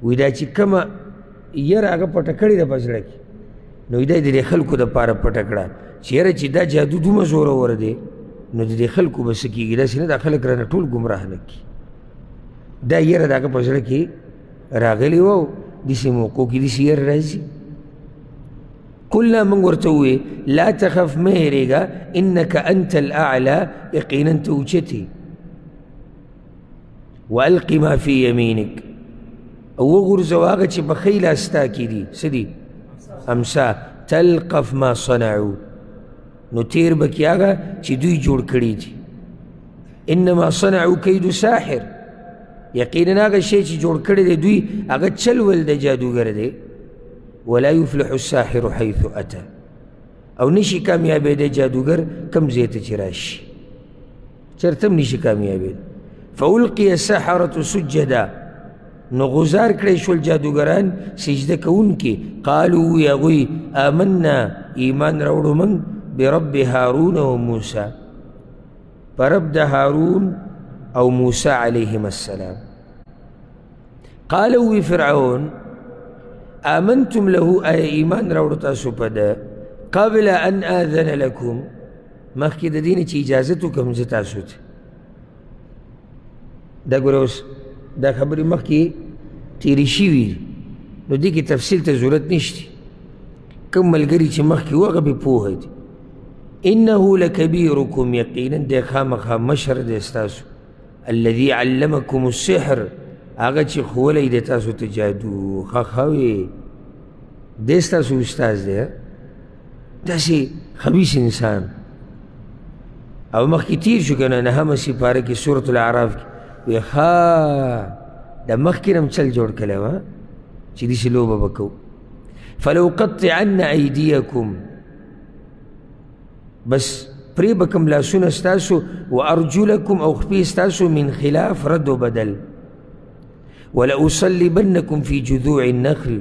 S1: وی دا چې کومه یره هغه پټه کړې ده په زړه کې، نو دا د دې خلکو دپاره پټه کړه چې یره چې دا جادو دومره زورور دی، نو د دې خلکو به څه کېږي؟ داسې نه دا خلک رانه ټول ګمراه نه کړي. دا یره د هغه په زړه کې راغلی وه، داسې موقعو کې داسې یره راځي. قلنا، موږ ورته وویل لا تخف، مه هېرېږه، انک انت الاعلی، یقینا ته اوچت یې. والق ما فی یمینک، او وغورځوه هغه چې په ښی لاس ستا کې دي. څه دي؟ امسا. تلقف ما صنعو، نو تیر به کړي هغه چې دوی جوړ کړي دي. انما صنعو کید ساحر، یقینا هغه شی چې جوړ کړی دی دوی، هغه چل ول د جادوګر دی. ولا یفلح الساحر حیث اتى، او نشي کامیابېدی جادوګر کوم ځای ته چې راشي، چېرته هم نشي کامیابېدی. فألقي السحرة سجدا، نو غزار کړی شول جادوګران سجده کوونکي. قالو وی هغوی آمنا، ایمان راوړو موږ، برب هارون و موسی، په رب د هارون او موسی علیهم السلام. قال وی فرعون آمنتم له، آیا ایمان راوړو تاسو په ده قبل ان آذن لکم، مخکې د دې نه چې اجازت وکړم زه تاسو ته. دا ګوره اوس دا خبرې مخکې تېرې شوي دي، نو دې کې تفصیل ته ضرورت نشته. کوم ملګري چې مخکې وو هغه پرې پوهه دي. انه لکبیرکم، یقینا دی خامخا مشر دی ستاسو، الذي علمکم السحر، هغه چې ښوولی دی تاسو ته جادو. ښه ښه وې، دی ستاسو استاذ دی، داسې خبیث انسان. او مخکې تېر شو که نه، نهمه سپاره کې سورة الاعراف کې وی ښه د مخکې نه هم چل جوړ کړی وه چې داسې لوبه به کوو. فلأقطعن ایدیکم، بس پرې به کړم لاسونه ستاسو، وارجلکم، او خپې ستاسو، من خلاف، رد و بدل، ولأصلبنکم فی جذوع النخل،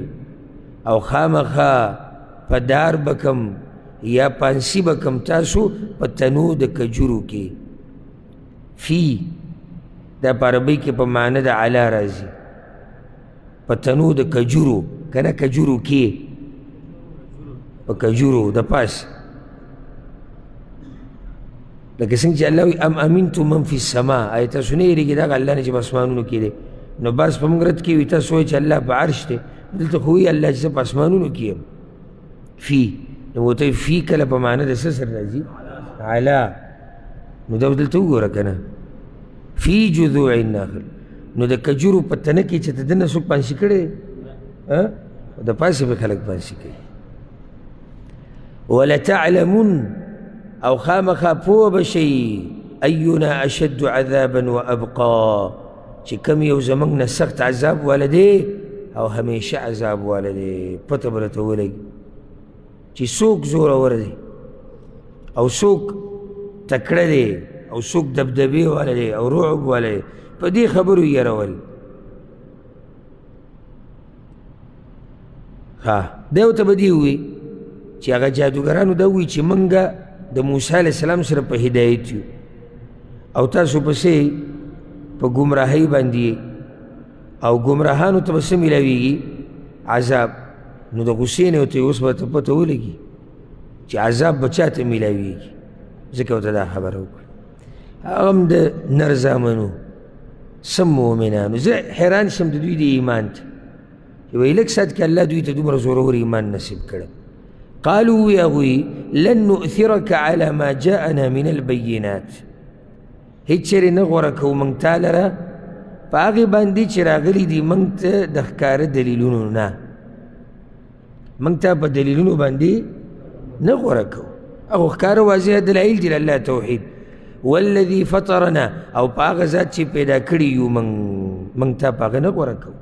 S1: او خامخا په دار به کړم یا پانسي به کړم تاسو په تنو د کجورو کې. فی دا په عربۍ کې په معنی د علا راځي، په تنو د کجورو، که نه کجورو کې، په کجورو د پاس، لکه څنګه چې الله وایي ام امنتم من فی السما، آیا تاسو نه یېرېږئ د هغه الله نه چې په اسمانونو کې دی؟ نو بعض په موږ رد کوي، تاسو وایئ چې الله په عرش دی، دلته خو وایي الله چې زه په اسمانونو کې یم. فی، نو ورته وایي فی کله په معنی د څه سره راځي؟ علا. نو دا دلته وګوره که نه، فی جذوع النخل، نو د کجورو په تنه کې چې ته دننه څوک پانسي کړی د پاسې به خلک پانسي کوي. ولتعلمن، او خامخا پوه به شئ، اینا اشد عذابا وابقا، چې کوم یو زموږ نه سخت عذاب والا دی او همیشه عذاب والا دی. پته به درته ولګي چې څوک زورور دی او څوک تکړه دی او څوک دبدبې والا دی او رعب والا دی. په دې خبرو یې یرول. ها دی ورته به دې ووایي چې هغه جادوګرانو دا ووایي چې موږ د موسی علیه السلام سره په هدایت یو او تاسو پسې په ګمراهۍ باندې او ګمراهانو ته به څه میلاویږي؟ عذاب. نو د غصې نه ورته اوس به ته پته ولګي چې عذاب به چا ته میلاویږي، ځکه ورته دا خبره وکړه. هغه هم د نر زامنو سم مؤمنانو. زه حیران شم د دوی د ایمان ته، چې وایي لږ ساعت کې الله دوی ته دومره زورور ایمان نصیب کړی. قالو وی هغوی لن نؤثرک علی ما جاءنا من البینات، هیڅ چېرې نه غوره کوو موږ تا لره په هغې باندې چې راغلي دي موږ ته د ښکاره دلیلونو نه، موږ ته په دلیلونو باندې نه غوره کوو. هغو ښکاره واضح دلایل دي الله توحید. والذي فطرنا، او په هغه ذات چې پیدا کړي یو موږ ته په هغه نه غوره کوو.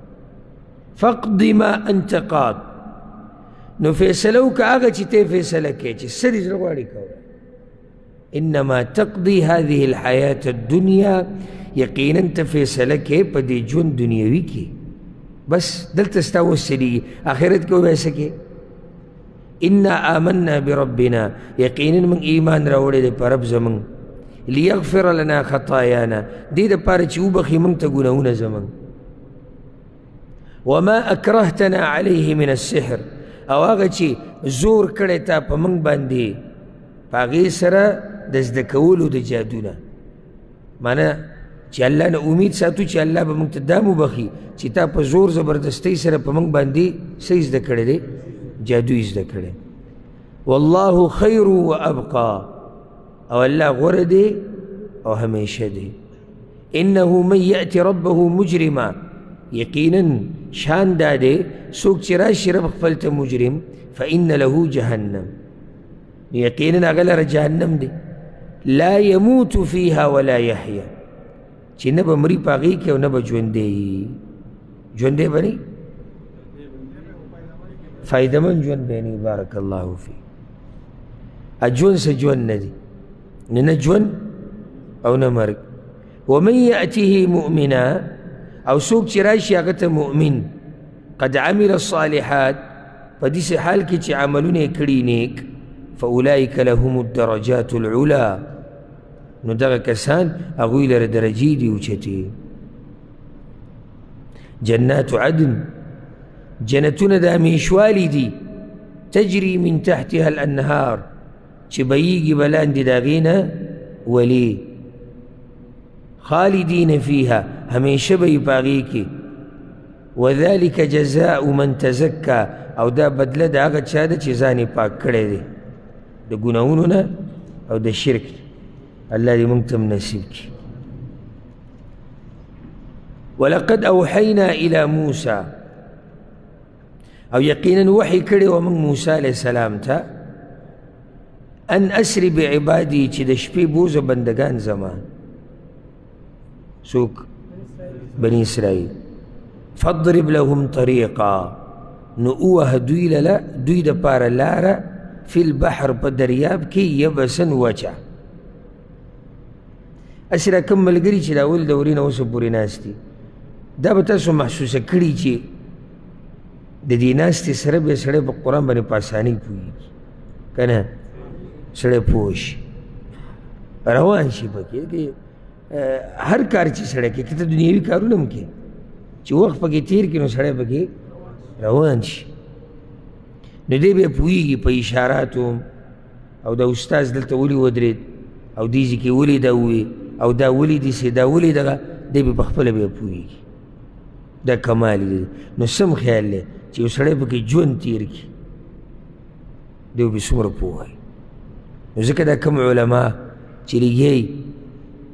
S1: فاقض ما انت قاض، نو فیصله وکړه هغه چې ته فیصله کوې، چې څه دې زړه غواړي کوه. انما تقضي هذه الحياة الدنيا، یقینا ته فیصله کوې په دې ژوند دنیوي کې، بس دلته ستا وس چلېږي، آخرت کې به څه کوې؟ انا آمنا بربنا، یقینا موږ ایمان راوړی دی په رب زموږ، لیغفر لنا خطایانا، دې دپاره چې وبخښي موږ ته ګناهونه زموږ. وما اکرهتنا علیه من السحر، او هغه چې زور کړی تا په موږ باندې په هغې سره د زده کولو د جادو نه، معنی چې الله نه امید ساتو چې الله به موږ ته دا وبخښي چې تا په زور زبردستۍ سره په موږ باندې څه یې زده کړی دی؟ جادو یې زده کړی. والله خیر و ابقا، او الله غوره دی او همیشه دی. انه من یأتي ربه مجرما، یقینا شان دا دی څوک چې راشي رب خپل ته مجرم، فإن له جهنم، یقینا هغه لره جهنم دی، لا يموت فيها ولا يحيا، چې نه به مري په هغې کې او نه به ژوندی، ژوندی به نه، فایدهمند ژوند به نه. بارک الله فیک. ژوند څه ژوند نه دی، نه ژوند او نه مرګ. ومن یأته مؤمنا، او څوک چې راشي هغه ته مؤمن، قد عمل الصالحات، په داسې حال کې چې عملونه یې کړي نیک، فأولئک لهم الدرجات العلا، نو دغه کسان هغوی لره درجې دي اوچتې. جنات عدن، جنتونه د همیشوالي دي، تجري من تحتها الانهار، چې بهیږي به لاندې د هغې نه ولې، خالدین فیها، همیشه به یې په هغې کې. وذلک جزاء من تزکا، او دا بدله د هغه چا ده چې ځان یې پاک کړی دی د ګناهونو نه او د شرک. الله دې موږ ته هم نصیب کړي. ولقد اوحینا الی موسی، او یقینا وحی کړې وه موږ موسی علیه السلام ته، ان اسر بعبادي، چې د شپې بوزه بندګان زما، څوک؟ بني اسرائیل. فاضرب لهم طریقا، نو ووهه دوی لره دوی دپاره لاره، فی البحر، په دریاب کې، یبسا وچه. هسې را کوم ملګري چې د اول دورې نه اوسه پورې ناست دي، دا به تاسو محسوسه کړي چې د دې ناستې سره بیا سړی په قرآن باندې په اسانۍ پوهېږي، که نه سړی پوه شي، روان شي پکې. هر کار چې سړی کوي، که ته دنیوي کارونه هم کوې، چې وخت پکې تېر کړي نو سړی پکې روان شي. نو دی بیا پوهېږي په اشاراتو، او دا استاذ دلته ولې ودرېد، او دې ځای کې ولې دا ووایي، او دا ولې داسې، دا ولې دغه، دی به په خپله بیا پوهېږي. دا کمال دی. نو سم خیال دی چې یو سړی پکې ژوند تېر کړي، دی به څومره پوه وي. نو ځکه دا کوم علما چې لګیایي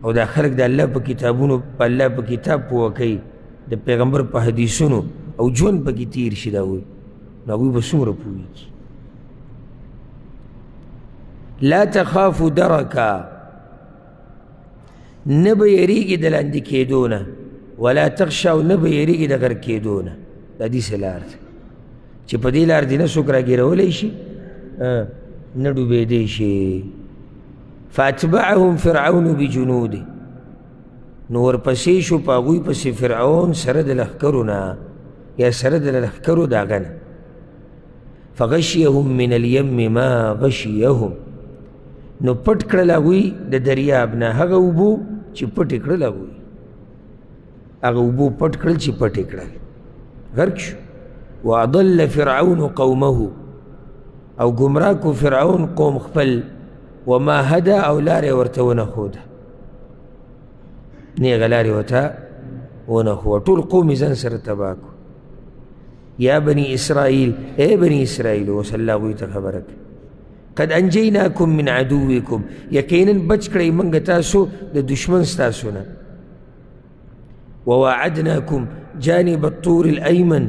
S1: او دا خلک د الله په کتابونو، په الله په کتاب پوه کوي، د پیغمبر په حدیثونو، او ژوند پکې تېر شي، دا وایي، نو هغوی به څومره پوهېږي. لا تخاف درکا، نه به یریږي د لاندې کېدو نه، ولا تخشا، او نه به یریږي د غرق کېدو نه. دا داسې لار ده چې په دې لار دې نه څوک راګیرولی شي، نه ډوبېدی شي. فاتبعهم فرعون بجنوده، نو ورپسې شو په هغوی پسې فرعون سره د لښکرو نه، یا سره د لښکرو د هغه نه. فغشیهم من الیم ما غشیهم، نو پټ کړل هغوی د دریاب نه هغه اوبو چې پټې کړل هغوی، هغه اوبو پټ کړل چې پټې کړل، غرق شو. وأضل فرعون قومه، او ګمراه کو فرعون قوم خپل، وما هدى، او لارې ورته ونه ښوده، نیغه لارې ورته ونه ښوده، ټول قوم یې ځان سره تباه کړو. یا بني اسرائیل، ای بني اسرائیل، اوس الله هغوی ته خبره کوي، قد انجیناکم من عدوکم، یقینا بچ کړئ موږ تاسو د دشمن ستاسو نه. وواعدناکم جانب الطور الایمن،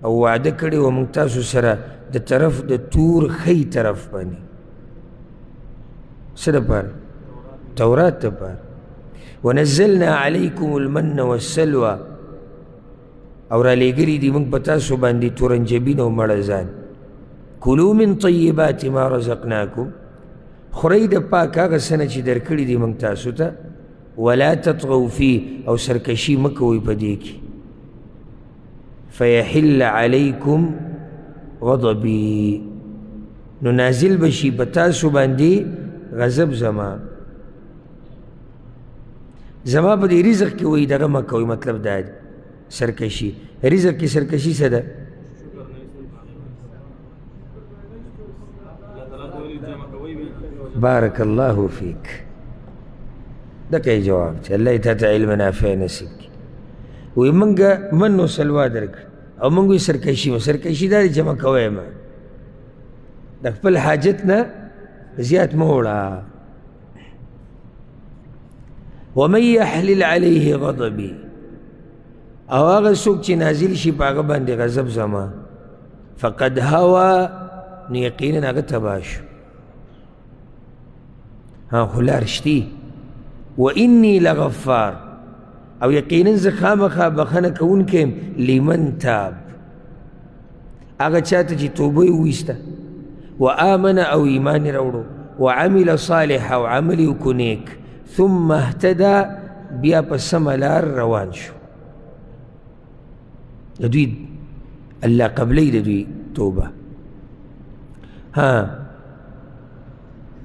S1: او وعده کړې وه موږ تاسو سره د طرف د تور ښی طرف باندې. څه دپاره؟ تورات دپاره. ونزلنا علیکم المن والسلوى، او رالیږلي دي موږ په تاسو باندې تورنجبین او مړزان. کلو من طیبات ما رزقناکم، خورئ د پاک هغه څه نه چې درکړي دي موږ تاسو ته. ولا تطغوا فيه، او سرکشي مه کوئ په دې کې. فیحل علیکم غضبي، نو نازل به شي په تاسو باندې غضب زما. زما په دې رزق کې وایي دغه مه کوئ، مطلب دا دی سرکشي. رزق کې سرکشي څه ده؟ بارک الله فیک، دغه یې جواب چې الله یې تا ته علم نافع نصیب کړي. وایي موږ من و سلوا درکړه او موږ وایي سرکشي مه، سرکشي دا دی جمع کوی مه، د خپل حاجت نه زیات مه وړه. ومن یحلل علیه غضبي، او هغه څوک چې نازل شي په هغه باندې غضب زما، فقد هوا، نو یقینا هغه تباه شو. ها خو لار شتي. وإني لغفار، او یقینا زه خامخا بخښنه کوونکی یم لمن تاب، هغه چاته چې توبه یې وویسته، وآمن، او ایمان یې راوړو، وعمل صالحا، او عمل یې وکړو نیک، ثم اهتدى، بیا په سمه لار روان شو. د دوی الله قبلوي د دوی توبه. ها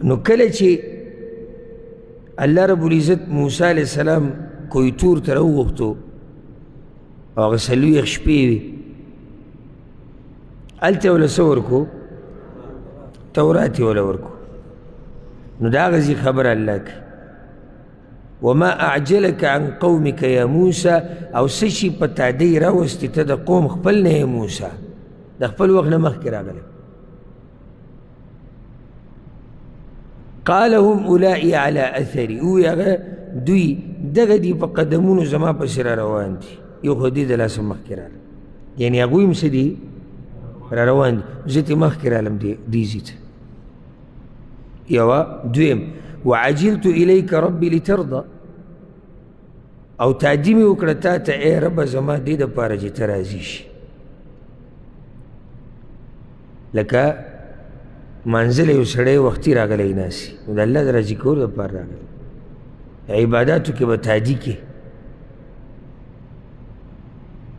S1: نو کله چې الله رب العزت موسی علیه السلام کوه طور ته راوغوښتو، او هغه څلوېښت شپې وې، هلته یې ورله څه ورکړو؟ تورات یې ورله ورکړو. نو د هغه ځای خبره الله کوي، وما اعجلک عن قومک یا موسی، او څه شي په تادۍ راوستې ته د قوم خپل نه یې موسی، د خپل وخت نه مخکې راغلی. قال هم اولئک علی اثري، ووایي هغه دوی دغه دي په قدمونو زما پسې را روان دي، یو خو دې د لاسه مخکې راغلی، یعنې هغوی هم څه دي را روان دي، زه ترې مخکې رالم دې ځای ته. یوه. دویم، وعجلت الیک ربي لترضى، او تادي مې وکړه تا ته ای ربه زما دې دپاره چې ته راضي شي. لکه منزل یو سړی وختي راغلی ناسي، نو د الله د راضي کولو دپاره راغلی، عباداتو کې به تادي کې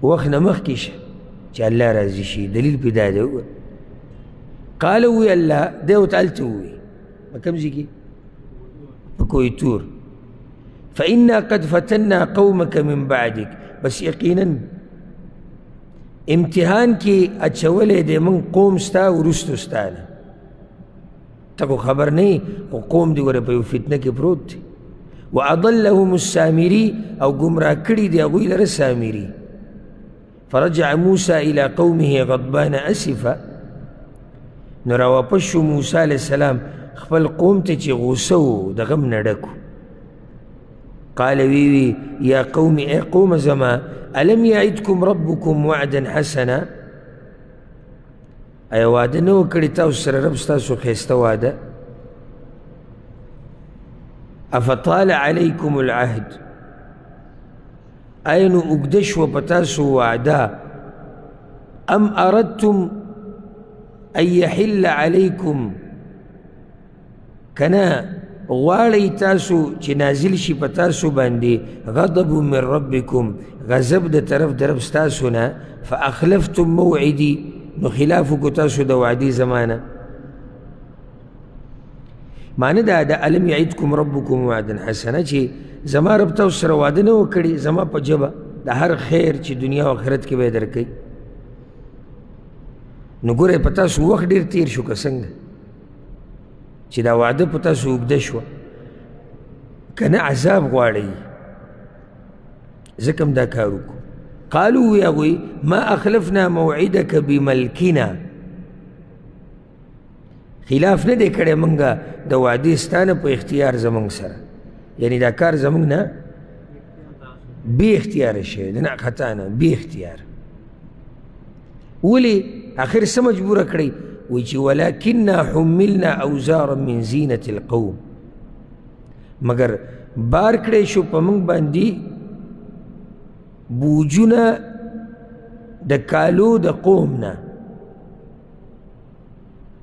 S1: وخت نه مخکې شه چې الله راضي شي. دلیل پې دا دی. وګوره، قال ووایي الله، دی ورته هلته ووایي په کوم ځای کې؟ په کوه طور. فإنا قد فتنا قومك من بعدك، بس یقینا امتحان کې اچولی دی موږ قوم ستا وروستو ستا نه، ته خو خبر نه یې، خو قوم دې ګوره په یو فتنه کې پروت دی. وأضلهم السامري، او ګمراه کړي دي هغوی لره سامري. فرجع موسی إلى قومه غضبان أسفا، نو راواپس شو موسی علیه السلام خپل قوم ته چې غوسه و د غم نه ډک و. قال وی یا قوم، ای قوم زما، الم یعدکم ربکم وعدا حسنا، ایا وعده نه وه کړې تاسو سره رب ستاسو ښایسته وعده؟ افطال علیکم العهد، آیا نو اوږده شوه په تاسو وعده؟ ام اردتم ان یحل علیکم، که نه غواړئ تاسو چې نازل شي په تاسو باندې غضب من ربکم، غضب د طرف د رب ستاسو نه، فاخلفتم موعدي، نو خلاف وکړو تاسو د وعدې زمانه. معنی دا ده الم یعدکم ربکم وعدا حسنا، چې زما رب تاسو سره وعده نه وه کړې زما په ژبه د هر خیر چې دنیا او آخرت کې به یې درکوي. نو ګورئ په تاسو وخت ډېر تېر شو که څنګه چې دا وعده په تاسو اوږده شوه، که نه عذاب غواړئ، ځکه هم دا کار وکړو. قالو وی هغوی ما اخلفنا موعدک بملکنا، خلاف نه دی کړی موږ د وعدې ستا نه په اختیار زموږ سره، یعنی دا کار زموږ نه بې اختیاره شوی دی، نه خطا نه، بې اختیار. ولې آخر څه مجبوره کړئ؟ وایي چې ولکننا حملنا اوزارا من زینة القوم، مګر بار کړی شو په موږ باندې بوجونه د کالو د قوم نه،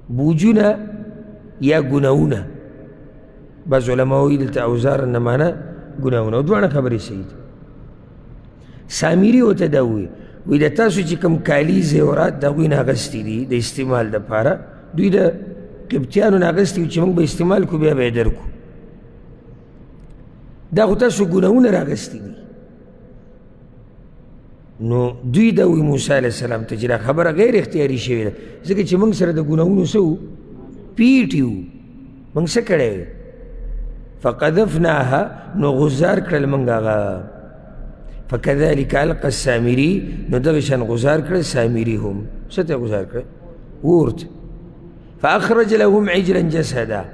S1: بوجونه یا ګناهونه. بعض علما وایي دلته اوزار نه معنا ګناهونه، دواړه خبرې صحیح دي. سامري ورته دا ووایي، وایي د تاسو چې کوم کالي زیورات د هغوی نه اخیستي دي د استعمال دپاره، دوی د قبطیانو نه اخیستي چې موږ به استعمال کړو بیا به یې درکړو، دا خو تاسو ګناهونه راغستي دي. نو دوی دا وایي موسی علیه السلام ته چې دا خبره غیر اختیاري شوې ده، ځکه چې موږ سره د ګناهونو څه وو؟ پیټي وو، موږ څه کړی وی؟ فقذفناها، نو غزار کړل موږ هغه. فكذلك ألقى السامري، نو دغه شان غزار کړل سامري هم، څه ته غزار کړل؟ ورته. فأخرج لهم عجلا جسدا،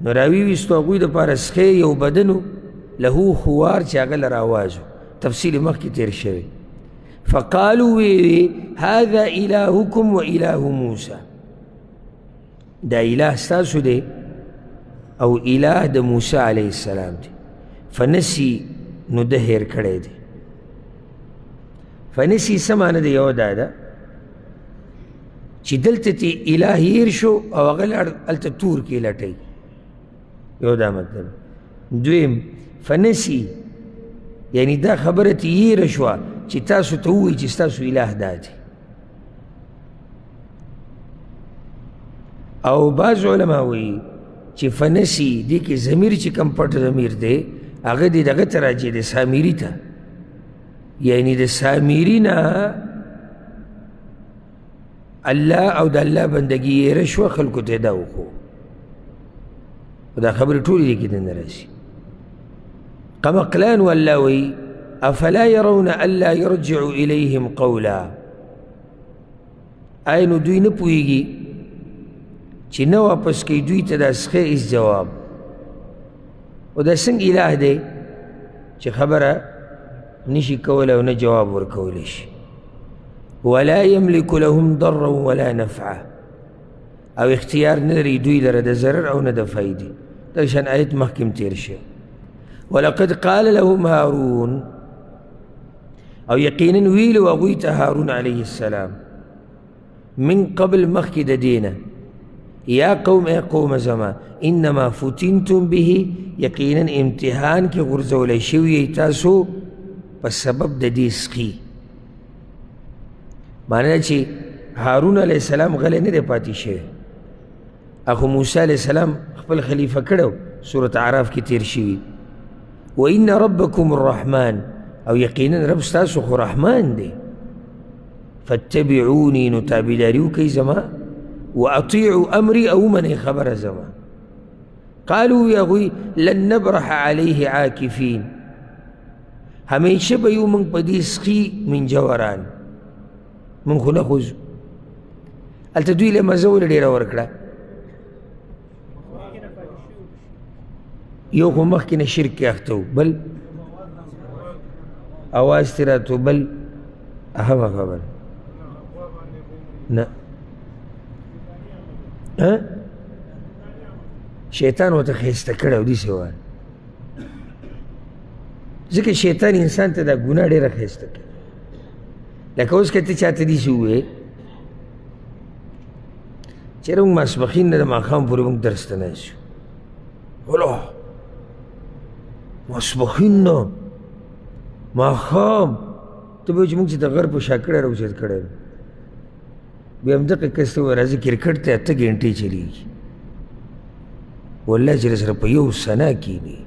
S1: نو راوي ویستو هغوی دپاره سخی یو بدن له خوار چې هغه له راوازو، تفصیل مخکې تېر شوی. فقالوا وی هذا إلهكم وإله موسى، دا اله ستاسو دی او اله د موسی علیه السلام دی. فنسی، نو ده هېر کړی دی. فنسی څه معنی ده؟ یوه دا ده چې دلته تې اله هېر شو او هغه لاړ هلته تور کې لټوي، یو دا مطلب. دویم فنسی یعنی دا خبره تې هېره شوه چې تاسو ته ووایي چې ستاسو اله دا دی. او بعض علما وایي چې فنسی دې کې ضمیر چې کوم پټ ضمیر دی هغه دې دغه ته راجع دی، سامري ته، یعنی د سامري نه الله او د الله بندګي هېره شوه، خلکو ته یې دا وښوو. دا خبرې ټولې دې کې دننه راشي. قمقلان والله وایي افلا يرون الا يرجع إليهم قولا، آیا نو دوی نه پوهېږي چې نه واپس کوي دوی ته دا سخی هېڅ جواب؟ او دا څنګه اله دی چې خبره نشي کولی او نه جواب ورکولی شي؟ ولا يملك لهم ضرا ولا نفعا، او اختیار نه لري دوی لره د ضرر او نه د فایدې. دا شان آیت مخکې هم تېر شوی. ولقد قال لهم هارون، او یقینا ویلو هغوی ته هارون علیه السلام من قبل مخکې د دې نه، یا قوم ای قوم زما انما فتنتم به، یقینا امتحان کې غورځولی شوي یئ تاسو په سبب د دې سخي. معنی دا چې هارون علیه السلام غلی نه دی پاتې شوی، اخو موسی علیه السلام خپل خلیفه کړی، سورة اعراف کې تېر شوي. وإن ربكم الرحمن، او یقینا رب ستاسو خو رحمان دی، فاتبعوني، نو تابعداري وکړئ زما، وأطيعوا أمري، او ومنئ خبره زما. قالوا هغوی لن نبرح عليه عاکفین، همیشه به یو موږ په دې سخي منجوران، موږ خو نه خوځو. هلته دوی له مزه ولې ډېره ورکړه؟ یو خو مخکې نه شرک کې اخته و، بل اواز ترې راتلو، بل اهمه خبره نه شیطان ورته ښایسته کړی و، داسې وایي، ځکه شیطان انسان ته دا ګناه ډېره ښایسته کوي. لکه اوس که ته چاته داسې ووایې چېرې موږ ماسپښین نه د ماښام پورې موږ درس ته ناست یو، ولا ماسپښین نه ماښام، ته به وایې چې موږ چې د غر په شا کړی راوچت کړی دی. بیا همدغه کس ته وایي راځه کرکټ ته 8 ګنټې چلېږي، والله چې سره په یو سنا کښېني.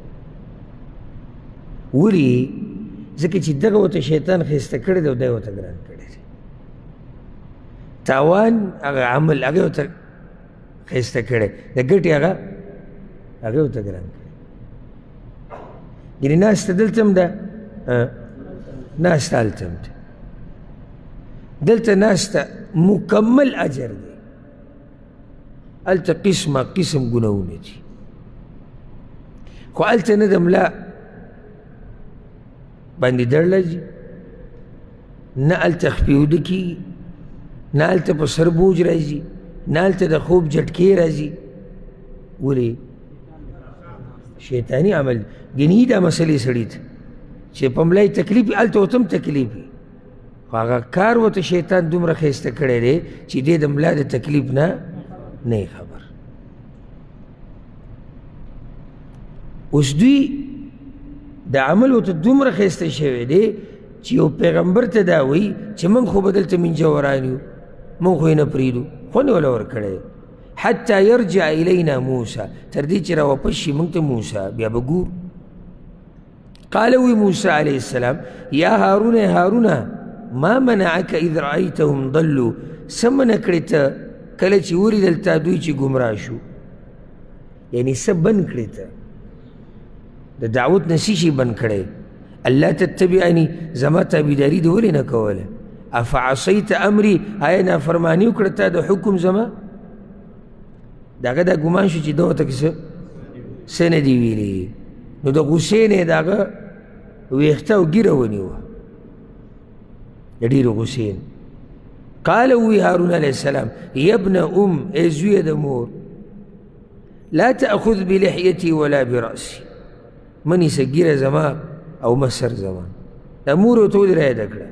S1: ولې؟ ځکه چې دغه ورته شیطان ښایسته کړی دی او دی ورته ګران کړی دی. تاوان هغه عمل هغه ورته ښایسته کړی، د ګټې هغه هغه ورته ګران کړی. یعنې ناسته دلته هم ده، ناسته هلته هم ده. دلته ناسته مکمل اجر دی، هلته قسمه قسم ګناهونه دي. خو هلته نه د ملا باندې دړ راځي، نه هلته خپې اوده کېږي، نه هلته په سر بوج راځي، نه هلته د خوب جټکې راځي. ولې؟ شیطاني عمل. ګنې دا مسلې سړي ته چې په ملا یې تکلیف وي، هلته ورته هم تکلیف وي، خو هغه کار ورته شیطان دومره ښایسته کړی دی چې دی د ملا د تکلیف نه نه خبر. اوس دوی د عمل ورته دومره ښایسته شوی دی چې یو پیغمبر ته دا وایي چې موږ خو به دلته منجوران یو، موږ خو یې نه پرېږدو، خوند یې ورله ورکړی دی. حتی یرجع الینا موسی، تر دې چې راواپس شي موږ ته موسی، بیا به ګورو. قال وی موسی علیه السلام یا هارون هارونه ما منعک اذ رأیتهم ضلوا، څه منع کړې ته کله چې ولیدل تا دوی چې ګمراه شو؟ یعنې څه بند کړې ته د دعوت نه؟ څه شي بند کړی؟ الله تتبعنی، زما تابعداري دې ولې نه کوله؟ افعصیت امري، آیا نافرماني وکړه تا د حکم زما؟ د هغه دا ګمان شو چې ده ورته څه څه نه دي ویلي، نو د غوسې نه یې د هغه ویښته او ږیره ونیوه، د ډېرې غوسې نه. قال وی هارون علیه السلام یا ابن ام، ای زویه د مور، لا تأخذ بلحیتي ولا برأسي، مه نیسه ږیره زما او مه سر زما. دا مور ورته ولې رایاده کړه؟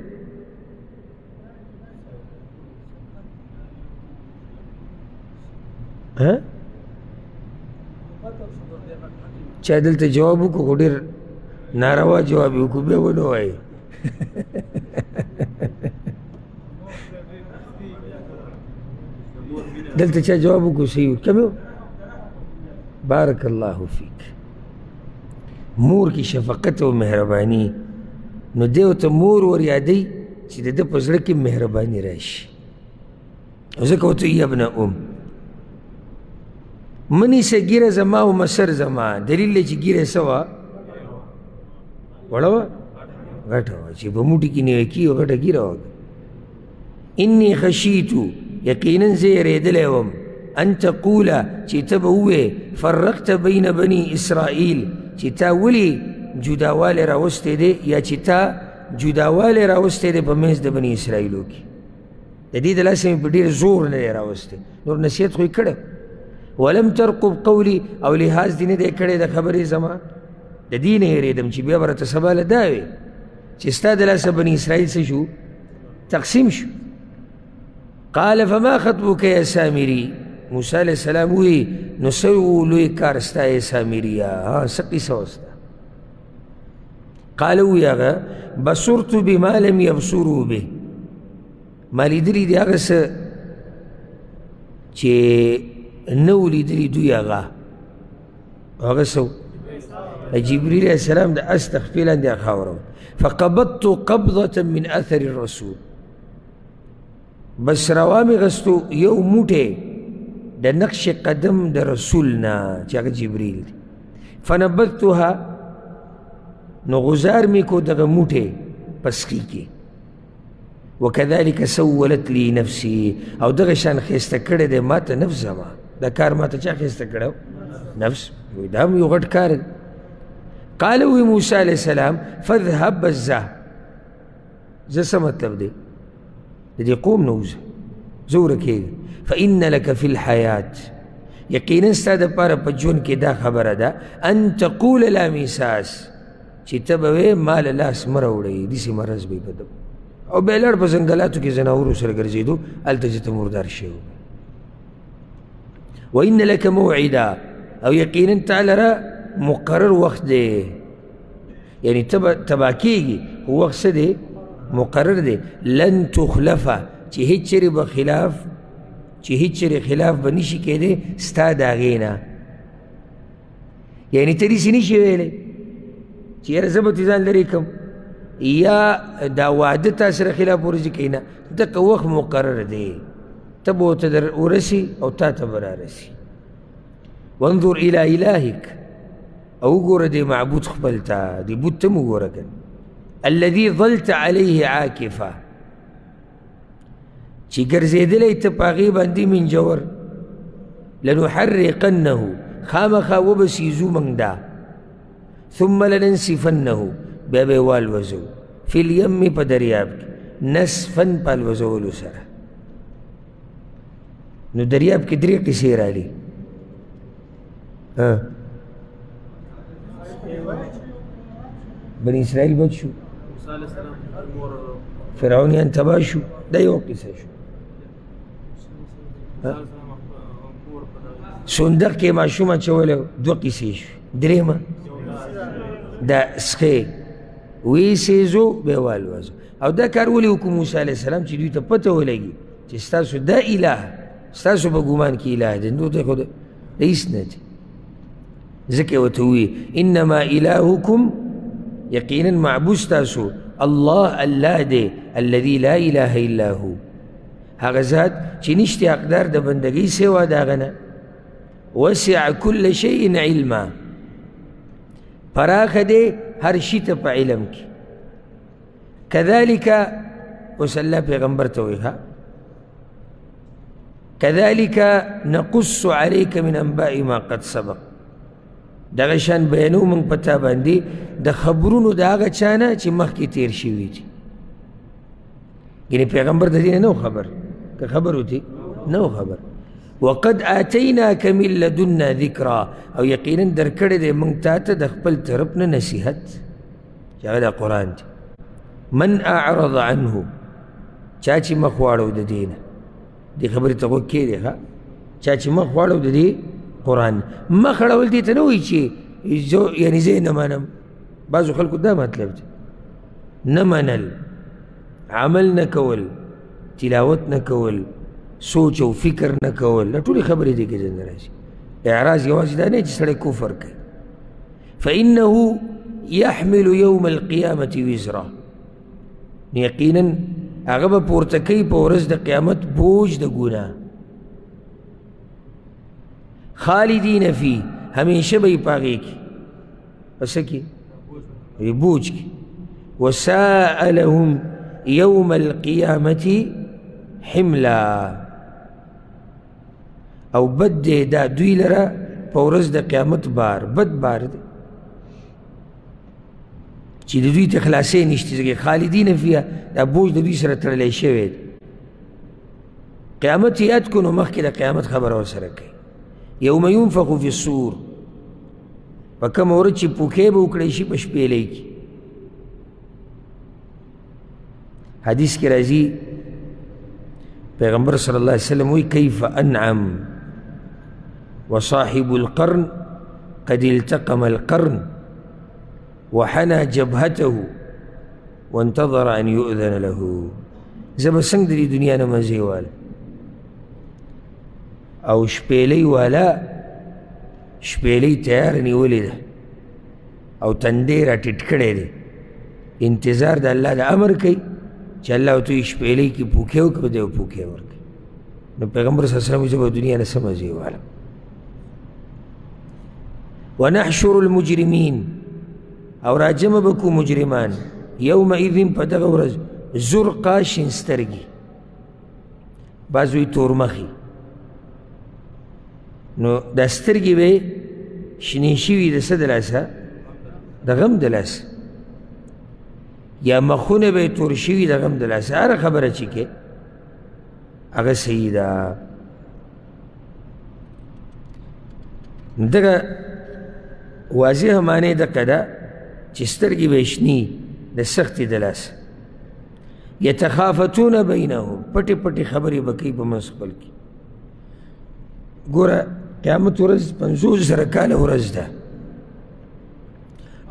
S1: چا دلته جواب وکړو خو ډېر ناروا جواب یې وکړو، بیا ونه وایي. دلته چا جواب وکړو صحیح و، کم بارک الله فیک. مور کې شفقت او مهرباني، نو دی ورته مور وریادوي چې د ده په زړه کې مهرباني راشي، ځکه ورته وایي ابن ام، مه نیسه ږیره زما او مه سر زما. دلیل دی چې ږیره یې څه وه؟ وړه وه، غټه وه، چې په موټي کې نیوه کېږي غټه ږیره وه. انی خشیتو، یقینا زه یېرېدلی وم، ان تقوله، چې ته به ووایې فرقت بین بني اسرائیل، چې تا ولې جداوالی راوستی دی، یا چې تا جداوالی راوستی دی په منځ د بني اسرائیلو کې. د دې د لاسه مې په ډېر زور نه دی راوستی، نور نصیحت خو یې کړی. ولم ترقب قولي، او لحاظ دې نه دی کړی د خبرې زما. د دې نه یېرېدم چې بیا به راته سبا له دا وي چې ستا د لاسه بني اسرائیل څه شو؟ تقسیم شو. قال فما خطبك یا سامري، موسی علیه السلام ووایي نو څه لوی کار ستا ای سامریه، ها څه قصه وه ستا؟ قال ووایي هغه بصرت بما لم یبصروا به، ما لیدلي دي هغه څه چې نه و لیدلي دوی. هغه هغه څه و؟ جبرئیل علیه السلام د اس د خپې لاندې هغه خاوره وه. فقبضت قبضة من اثر الرسول، بس روا مې غستو یو موټی د نقش قدم د رسول نه چې هغه جبرئیل دی. فنبذتها، نو غزار مې کو دغه موټی په سخي کې. وكذلك سولت لي نفسي، او دغه شان ښایسته کړی دی ما ته نفس زما. دا کار ما ته چا ښایسته کړی؟ نفس. دا هم یو غټ کار دی. قال وی موسی علیه السلام فاذهب، بس ځه. زه څه مطلب دی؟ د دې قوم نه وځه، زه ورکېږم. فإن لك في الحياة، یقینا ستا دپاره په ژوند کې دا خبره ده، ان تقول لا میساس، چې ته به وایې ما له لاس مه راوړئ، داسې مرض به یې په ده. او بیا لاړ په ځنګلاتو کې ځناورو سره ګرځېدو، هلته چې ته مردار شوی. وإن لك موعدا، او یقینا تا لره مقرر وخت دی، یعنی ته به تباه کېږي خو وخت څه دی؟ مقرر دی. لن تخلفه، چې هېڅ چېرې به خلاف چې هیڅ چېرې خلاف به نشي کېدی ستا د هغې نه. یعنې ته داسې نشي ویلی چې یاره زه به ترې ځان لرې کړم یا دا وعده تا سره خلاف ورځي کوي، نه، دغه وخت مقرر دی، ته به ورته در ورسي او تا ته به رارسي. وانظر الى الهک، او وګوره دې معبود خپل ته، دې بت ته هم وګوره که الذي ظلت علیه عاکفه، چې ګرځېدلی ته په هغې باندې منجور. لنحرقنه، خامخا وبه سیزو موږ دا، ثم لننسفنه، بیا به یې والوځو، فی الیم په دریاب کې، نسفا په الوځولو سره. نو دریاب کې درې قصې راغلي. بني اسرائیل بچ شو، فرعونیان تباه شو، دا یو قصه شو. صندوق کې ماشوم اچولی و، دوه قصې شوې. درېیمه دا سخې ویې سېزو بیا والوځو. او دا کار ولې وکړو موسی علیه السلام؟ چې دوی ته پته ولګي چې ستاسو دا اله ستاسو په ګمان کې اله دی، نور دی خو د هېڅ نه دی. ځکه یې ورته وویل انما الهکم، یقینا معبود ستاسو الله الله دی، الذي لا اله الا هو، هغه ذات چې نشته حقدار د بندګۍ سوا د هغه نه. وسع كل شيء علما، پراخه دی هر شي ته په علم کې. كذلك اوس الله پیغمبر ته وایي، كذلك نقص عليك من انباء ما قد سبق، دغه شان بیانو موږ په تا باندې د خبرونو د هغه چا نه چې مخکې تېر شوي دي. یعنې پیغمبر د دې نه نه خبر، که خبر وتی نه خبر. وقد آتیناک من لدنا ذکرا، او یقینا درکړی دی موږ تا ته د خپل طرف نه نصیحت چې هغه د قرآن دی. من اعرض عنه، چا چې مخ واړو د دې نه، دې خبرې ته غوږ کښېږدئ ښه، چا چې مخ واړو د دې قرآن، مخ اړول دې ته نه وایي چې یعنې زه یې نه منم. بعضو خلکو دا مطلب دی، نه منل، عمل نه کول، تلاوت نه کول، سوچ او فکر نه کول، دا ټولې خبرې دې کې نه راځي. اعراض یوازې دا نه چې سړی کفر کوي. فإنه يحمل يوم القيامة وزرا، یقینا هغه به پورته کوي په ورځ د قیامت بوج د ګناه. خالدین فی، همیشه به یې په هغې کې، په څه کې؟ بوج کې. وساء لهم يوم القيامة حملا، او بد دی دا دوی لره په ورځ د قیامت بار، بد بار دی چې د دوی ته خلاصی نشته، ځکه خالدین فیها، دا بوج د دوی سره تړلی شوی دی. قیامت یاد کړو نو مخکې د قیامت خبره ورسره کوي. یوم ینفخ فی الصور، په کومه ورځ چې پوکې به وکړی شي په شپېلۍ کې. حدیث کې راځي پیغمبر صلی الله علیه وسلم وایي کیف انعم وصاحب القرن قد التقم القرن وحنى جبهته وانتظر ان يؤذن له. زه به څنګه د دې دنیا نه مزې والم او شپېلۍ والا شپېلۍ تیار نیولې ده او تندې را ټیټ کړی دی، انتظار د الله د امر کوي چې الله ورته وایي شپېلۍ کې پوکې وکړه، دی به پوکې ورکوي. نو پیغمبر صلی الله علیه وسلم وایي زه به دنیا نه څه مزې والم. ونحشر المجرمین، او راجمع به کړو مجرمان یومئذ په دغه ورځ زرقا، شین سترګي، بعض وایي تورمخي. نو دا سترګې به شنې شوي د څه د لاسه؟ د غم د لاسه، یا مخونه به یې تور شوي د غم د لاسه. هره خبره چې کې هغه صحیح ده. دغه واضحه معنی دقه ده چې سترګې به یې شنې د سختې د لاسه. یتخافتون بینهم، پټې پټې خبرې به کوي په منځ خپل کې. ګوره قیامت ورځ 50,000 کاله ورځ ده،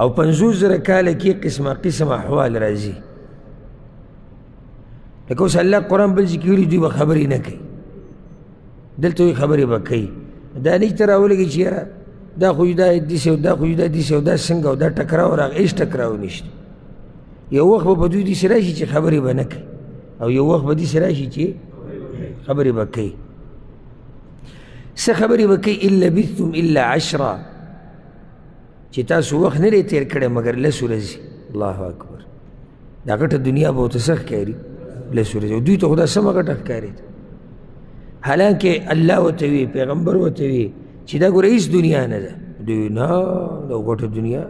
S1: او 50,000 کاله کې قسمه قسم احوال راځي. لکه اوس الله قرآن بل ځای کې ویلي دوی به خبرې نه کوي. دلته وایي خبرې به کوي. دا نه چې ته راولګې چې یاره دا خو دا داسې او دا خو دا داسې او دا څنګه او دا ټکراو راغی، هېڅ ټکراو نشته. یو وخت به په دوی داسې راشي چې خبرې به نه کوي، او یو وخت به داسې راشي چې خبرې به کوي. څه خبرې به کوي؟ إن لبثتم إلا عشرا، چې تاسو وخت نه دی تېر کړی مګر لس ورځې. الله اکبر، دا غټه دنیا به ورته څه ښکاري؟ لس ورځې. او دوی ته خو دا سمه غټه ښکارېده، حالانکه الله ورته وي، پیغمبر ورته وي چې دا ګوره هېڅ دنیا نه ده. دوی نه، دا غټه دنیا.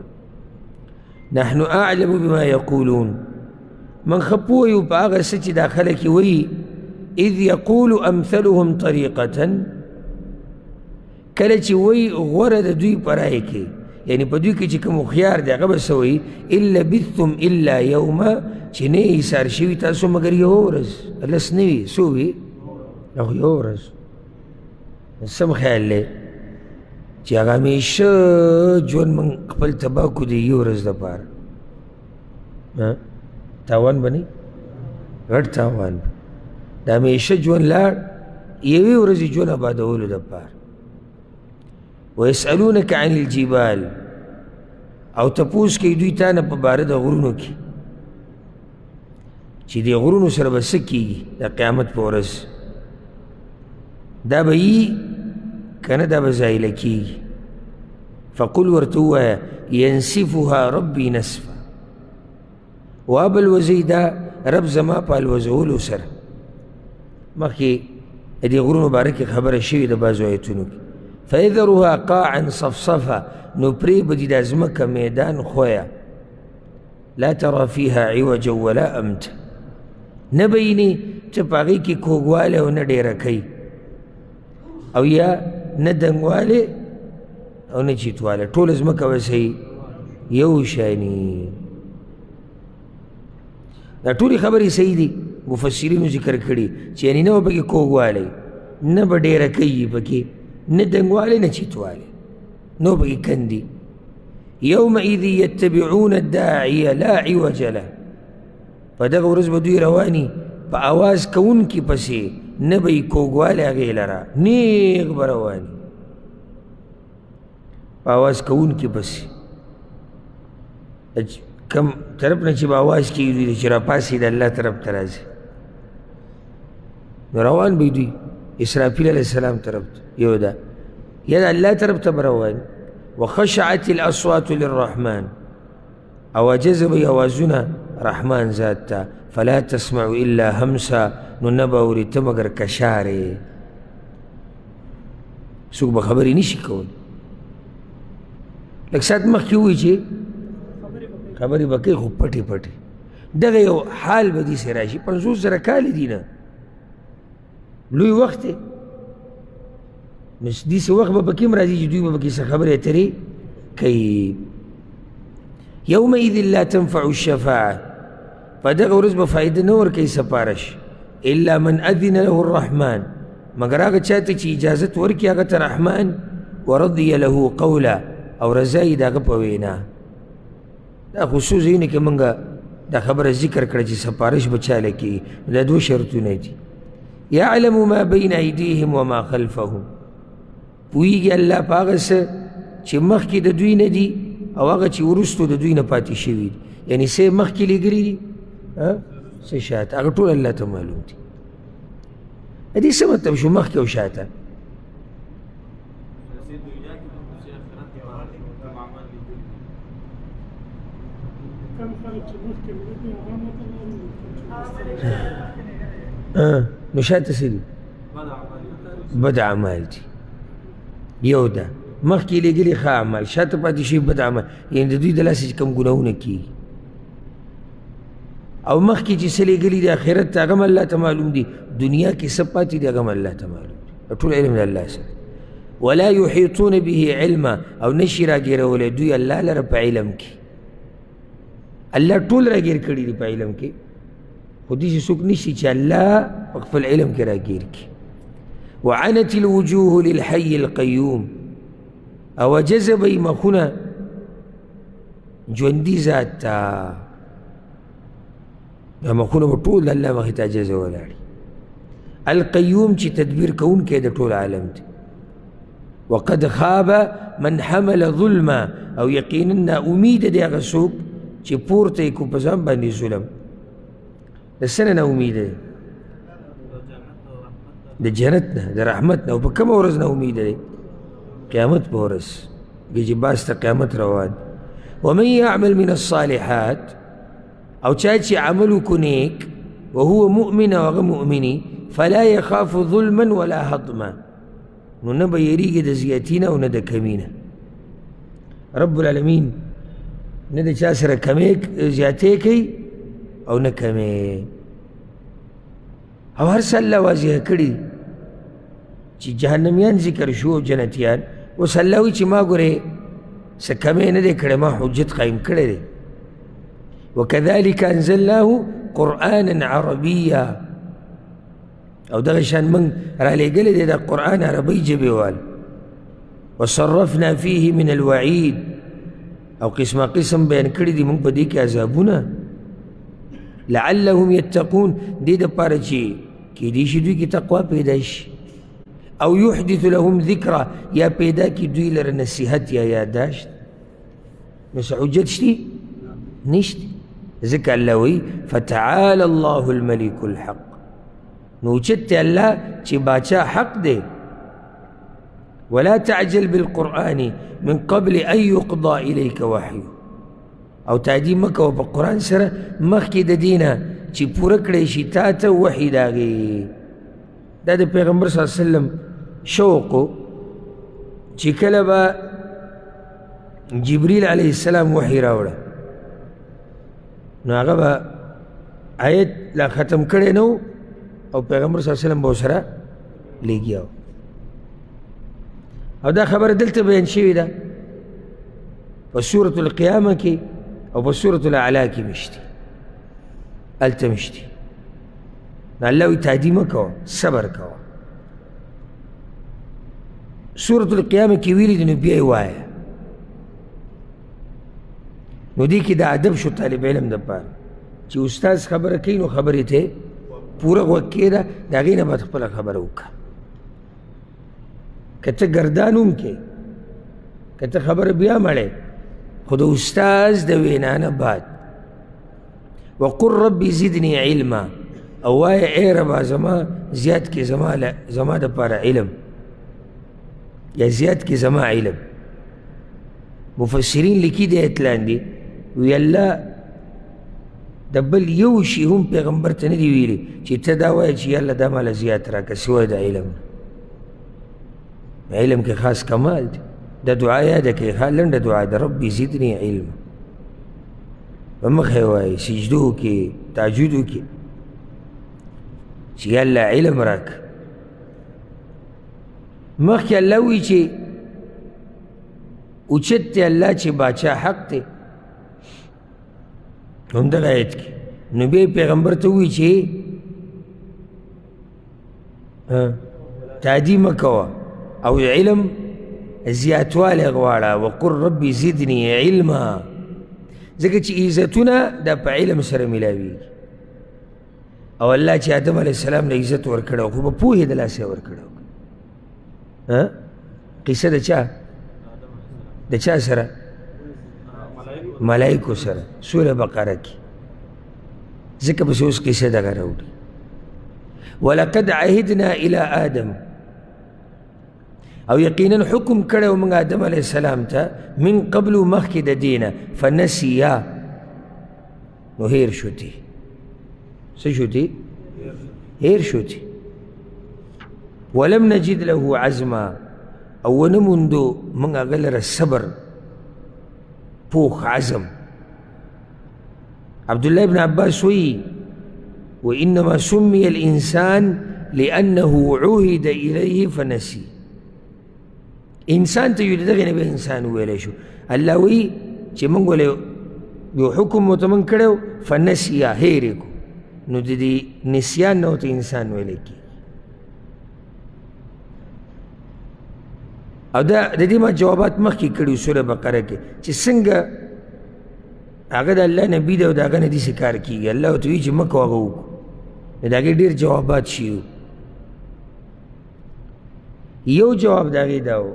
S1: نحن اعلم بما یقولون، من ښه پوه یو په هغه څه چې دا خلک یې وایي. اذ یقول امثلهم طریقة، کله چې وایي غوره د دوی په رایې کې، یعنې په دوی کې چې کوم هوښیار دی هغه به څه وایي؟ ان لبثتم الا یوما، چې نه یې ایسار شوي تاسو مګر یوه ورځ. لس نه وي، څو وي؟ خو یوه ورځ. سم خیال دی چې هغه همیشه ژوند موږ خپل تباه کړو د یو ورځ دپاره، تاوان به نه غټ تاوان به. د همیشه ژوند لاړ یوې ورځې ژوند آبادولو دپاره. ویسألونک عن الجبال، او تپوس کوي دوی تا نه په باره د غرونو کې چې دې غرونو سره به څه کېږي د قیامت په ورځ، دا به یي که نه دا به زایله کېږي. فقل ورته ووایه ینسفها ربي نسفا، وابه الوزئ دا رب زما په الوزولو سره. مخکې د دې غرونو باره کې خبره شوې ده بعضو آیتونو کې. فیذرها قاعا صفصفا، نو پرې به دي دا ځمکه میدان خویه، لا ترى فيها عوجا ولا امتا، نه به یې ته په هغې کې کوږوالی او نه ډېره کوي، او یا نه دنګوالی او نه چیتوالی، ټوله ځمکه به صحیح یو شانی. دا ټولې خبرې صحیح دي، مفسرینو ذکر کړي چې یعنې نه به پکې کوږوالی، نه به ډېره کوي پکې، نه دنګوالی نه چیتوالی، نه به پکې کندي. یومئذ یتبعون الداعی لا عوج له، په دغه ورځ به دوی رواني په اواز کوونکي پسې، نه به یې کوږوالی هغې لره، نیغ به رواني په اواز کوونکي پسې. کم طرف نه چې به اواز کېږي دوی چې راپاڅي د الله طرف ته راځي، نو روان به دوی اسرافیل علیه السلام طرف ته، یو ده یا د الله طرف ته به روان. وخشعت الاصوات للرحمن، او عجز به یې اوازونه رحمان ذات ته، فلا تسمع الا همسا، نو نه به اورې ته مګر کشارې، څوک به خبرې نشي کولی. لږ ساعت مخکې ووایي چې خبرې به کوي خو پټې پټې. دغه یو حال به داسې راشي، 50,000 کاله دي نه، لوی وخت دی. نو داسې وخت به پکې هم راځي چې دوی به پکې څه خبرې اترې کوي. یومئذ لا تنفع الشفاعة، په دغه ورځ به فایده نه ورکوي سفارش، الا من اذن له الرحمن، مګر هغه چا ته چې اجازت ورکړي هغه ته رحمان، ورضي له قولا، او رضا یې د هغه په وینا. دا خو څو ځایونو کې موږ دا خبره ذکر کړه چې سفارش به چا له کېږي. دا دوه شرطونه دي. یعلم ما بین ایدیهم وما خلفهم، پوهېږي الله په هغه څه چې مخکې د دوی نه دي او هغه چې وروستو د دوی نه پاتې شوي دي، یعنې څه یې مخکې لېږلي دي څه شاته، هغه ټول الله ته معلوم دي. دې څه مطلب شو مخکې او شاته؟ نو شاته څه دي؟ بد اعمال دي. یو ده مخکې لېږلي ښه اعمال، شاته پاتې شوي بد اعمال، یعنې د دوی د لاسه چې کوم ګناهونه کېږي. او مخکې چې څه لېږلي دي آخرت ته هغه هم الله ته معلوم دي، دنیا کې څه پاتې دي هغه هم الله ته معلوم دي، ټول علم د الله سره. ولا یحیطون به علما، او نشي راګیرولی دوی الله لره په علم کې. الله ټول راګیر کړي دي په علم کې، خو داسې څوک نشي چې الله په خپل علم کې راګیر کړي. وعنت الوجوه للحي القیوم، او جذب یې مخونه ژوندي ذات ته، دا مخونه به ټول د الله مخې ته عجزه ولاړي. القیوم چې تدبیر کوونکی د ټول عالم دی. وقد خاب من حمل ظلما، او یقینا ناامید دی هغه څوک چې پورته یې کړو په ځان باندې ظلم. د څه نه ناامید دی؟ د جنت نه، د رحمت نه. او په کومه ورځ ناامید دی؟ قیامت په ورځ چې باز ته قیامت روان. ومن يعمل من الصالحات، او چا چې عمل وکړو نیک، وهو مؤمن او هغه مؤمني، فلا يخاف ظلما ولا هضما، نو نه به یریږي د زیاتي نه او نه د کمي نه. رب العالمین نه د چا سره کمی زیاتې کوي او نه کمی. او هر څه الله واضح کړي چې جهنمیان ذکر شو او جنتیان. اوس الله وایي چې ما ګورې څه کمی نه دی کړی، ما حجت قایم کړی دی. وكذلك أنزلناه قرآنا عربيا، او دغه شان موږ رالیږلی دی دا قرآن عربي ژبې وال. وصرفنا فيه من الوعید، او قسمه قسم بیان کړي دي موږ په دې کې عذابونه، لعلهم يتقون، دې دپاره چې کیدای شي دوی کې تقوا پیدا شي. او يحدث لهم ذکرا، یا پیدا کړي دوی لره نصیحت یا یاداشت. نو څه حجت شتي؟ نشته. ځکه الله وایي فتعال الله الملك الحق، نو اوچت دی الله چې باچا حق دی. ولا تعجل بالقرآن من قبل أن يقضى إليك وحيه، او تعدی مه کوه په قرآن سره مخکې د دې نه چې پوره کړی شي تا ته وحي د هغې. دا د پیغمبر صلی الله علیه وسلم شوق و چې کله به جبریل علیه السلام وحي راوړه، نو هغه به آیت لا ختم کړی نه او پیغمبر صلی الله علیه وسلم به ورسره لګیا و. او دا خبره دلته بیان شوې ده په سورة القیامه کې او په سورة الاعلی کې مشتي، هلته مشتي. نو الله وایي تعدي مه کوه، صبر کوه. سورة القیامه کې ویلي دي، نو بیا یې وایه. نو دې کې د ادب شو طالب علم دپاره چې استاد خبره کوي نو خبرې ته پوره غوږ کښېږده، د هغې نه بعد خپله خبره وکړه. که ته ګردان هم کې، که ته خبره بیا مړې، خو د استاد د وینا نه بعد وقل ربي زدني علما، او وایه ای ربا زما زیات کې زما دپاره علم، یا زیات کې زما علم. مفسرین لیکي د آیت لاندې وی الله د بل یو شي هم پیغمبر ته نه دی ویلي چې ته دا وایه چې یاالله دا ماله زیات راکړه سوی د علم. علم کې خاص کمال دی. دا دعا یاده کړئ، ښه لنډه دعا ده، ربي زدني علم. په مخه یې وایي، سجدو کې، تهجدو کې، چې یاالله علم راکړه. مخکې الله وایي چې اوچت دی الله چې باچا حق دی، همدغه آیت کې. نو بیا پیغمبر ته ووایي چې تعدي مه کوه او علم زیاتوالی غواړه، وقل ربي زدني علما. ځکه چې عزتونه دا په علم سره میلاویږي. او الله چې آدم علیه السلام له عزت ورکړی خو په پوهې د لاسه یې ورکړی. قصه د چا؟ د چا سره؟ ملایکو سره، سوره بقره کې. ځکه پسې اوس قصه دغه راوړي. ولقد عهدنا إلى آدم، او یقینا حکم کړی و موږ آدم علیه السلام ته من قبل مخکې د دې نه، فنسیا، نو هېر شو تی. څه شو تی؟ هېر شو تی. ولم نجد له عزما، او ونه موندو موږ هغه لره صبر، پوخ عزم. عبدالله بن عباس وایي وإنما سمي الإنسان لأنه عهد إليه فنسي. انسان ته یو د دغې نه بیا انسان وویلی شو. الله وایي چې موږ ولې یو حکم ورته موږ کړی و، فنسیا، هېر یې کړو، نو د دې نسیان نه ورته انسان ویلی کېږي. او دا د دې ما جوابات مخکې کړي وو سوره بقره کې چې څنګه هغه د الله نبي دی او د هغه نه داسې کار کېږي. الله ورته وایي چې مه کوه، هغه وکړو. نو د هغې ډېر جوابات شوي وو. یو جواب د هغې دا و